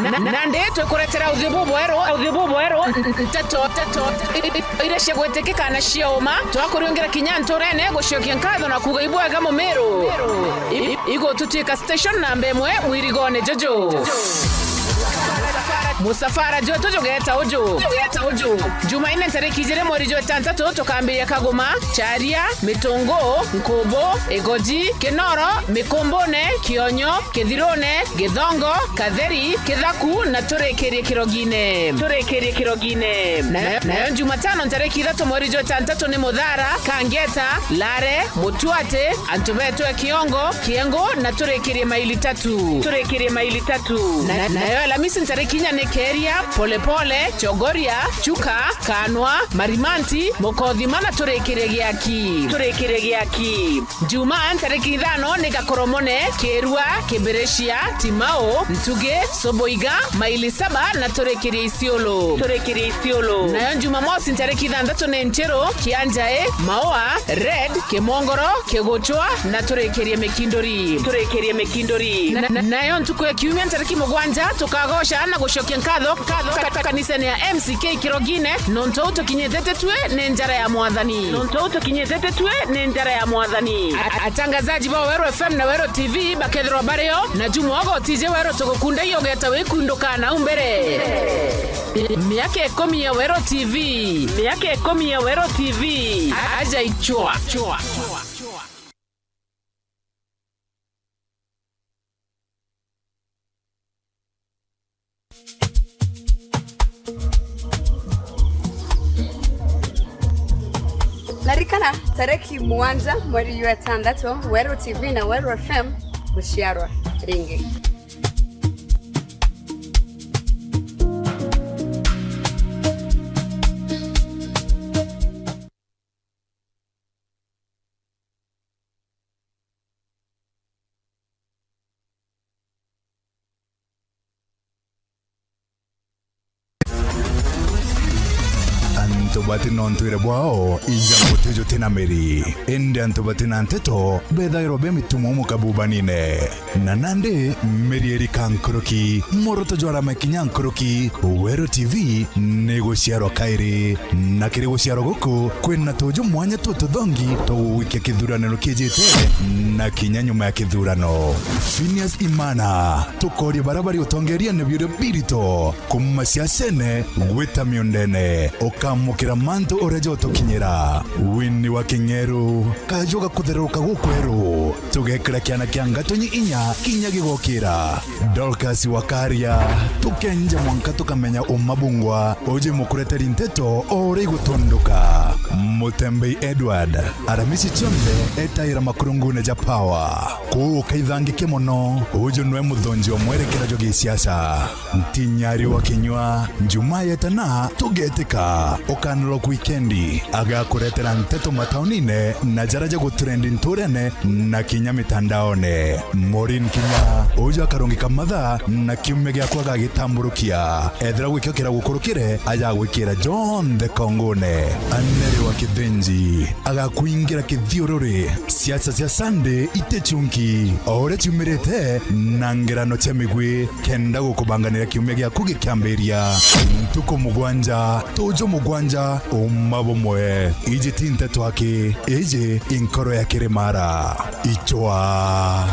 Na- na- nandi twikuretera uthiu bubweru, uthiu bubweru. Nteto, nteto, i- i- iria cia gwitikika na cia uma. Twakuriungira kinya nturene, gucokia nkatho na kuuga ibwega Mumiru. I- i- igututwika station namba imwe mwirigone juju. Musafara jwetu jugeta uju. Jugeta uju. Jumaine ntariki ijiri mweri jwa itantatu tukambiria Kaguma, Charia, Mitungu, Nkubu, Igoji, Kinoro, Mikumbune, Kionyo, Kithirune, Githongo, Katheri, Kithaku na turikirie Kirogine. Turikirie Kirogine. Na- nayo Jumatano ntariki ithatu mweri jwa itantatu ni Muthara, Kangeta, Lare, Mutuate, antu betu e Kiongo, Kiengu na turikirie Maili Tatu. Turikirie Maili Tatu. Na- nayo Alamisi ntariki inya ni Keria, Polepole, Chogoria, Chuka, Kanwa, Marimanti, Mukothima na turikirie Giaki. Turikirie Giaki. Jumaa ntariki ithano ni Gakoromone, Kirua, Kibiricia, Timau, Ntugi, Soboiga, Maili Saba na turikirie Isiolo. Turikirie Isiolo. Nayo Jumamosi ntariki ithanthatu ni Nchiru, Kianjai, Maua, Red, Kimongoro, Kiguchwa na turikirie Mikinduri. Turikirie Mikinduri. Na- na- nayo ntuku ya Kiumia ntariki mugwanja tukagoca na gucokia nkatho, nkatho ka- ka- kanisene ya M C K Kirogine, nontu au tukinyite titwi ni njara ya Mwathani. Nontu au tukinyite titwi ni njara ya Mwathani. A- atangazaji ba Weru F M na Weru T V bakethirwa bario, na Juma ogotije Weru tugukundagia ugeta wikunduka nau mbere. Miaka ikumi ya Weru T V. Miaka ikumi ya Weru T V. Aja ichwa. Narikana, tariki mugwanja mweri jwa itantatu, Weru T V na Weru F M guciarwa ringi. Antu bati na untwire bwao, ija mutuju ti na miri. Indi antu bati na nteto bethairwa be mitumo mukabubanine. Na nandi miri irika nkuruki, muoroto jwarama kinya nkuruki, Weru T V ni guciarwa kairi. Na kiri guciarwa guku, kwina tuju mwanya tututhongi twa gugwikia kithuraniro kiijite na kinya nyuma ya kithurano. Phineas Imana, tukoria baria bari utongeriene biuria birito, kuma siasene gwita miundene, ukamukira mantu uria jotukinyira. Winnie wa King'eru, kaju ga kuthereruka gukweru, tugekira kiana kia Ngatonyi inya kinya gigokira. Dorcas Wakaria, tukenja mwanka tukamenya uma bungwa, uji mukureteri nteto o uria igutunduka. Mutembei Edward, aramisi cionthe etaira makurungune ja Power. Kuu ukaithangike mono, uju nwe muthonji wa mwerekera jwa gisiasa. Ntinyari wa kinywa, Njumaa yetana, tugetika. Ukanarok wikendi, agakuretera nteto mataunine na jara ja gutrendi nturene na kinya mitandaone. Maureen Kinya, uju akarungika mathaa na kiumia giakwa agagitamburukia. Ethira gwikio kira gukurukire, ajagwikira jonthe kongone. Anere wa Kithinji, agakwingira kithiururi. Siasa cia Sunday ite chunki, o uria ciumirite na ngerano cia migwi, kenda gukubanganira kiumia giaku gikiambiria. Ntuku mugwanja, tuju mugwanja, uma bumwe. Iji ti nteto aki, iji i nkoro ya kirimara. Ichwa.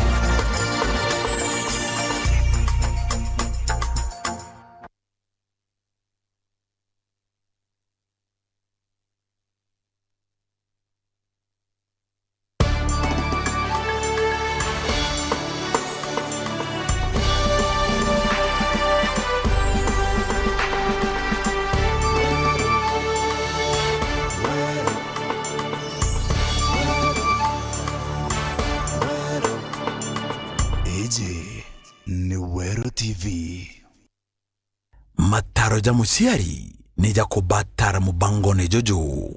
Iji ni Weru T V. Mataro ja muciari ni ja kubatara mubangone juju.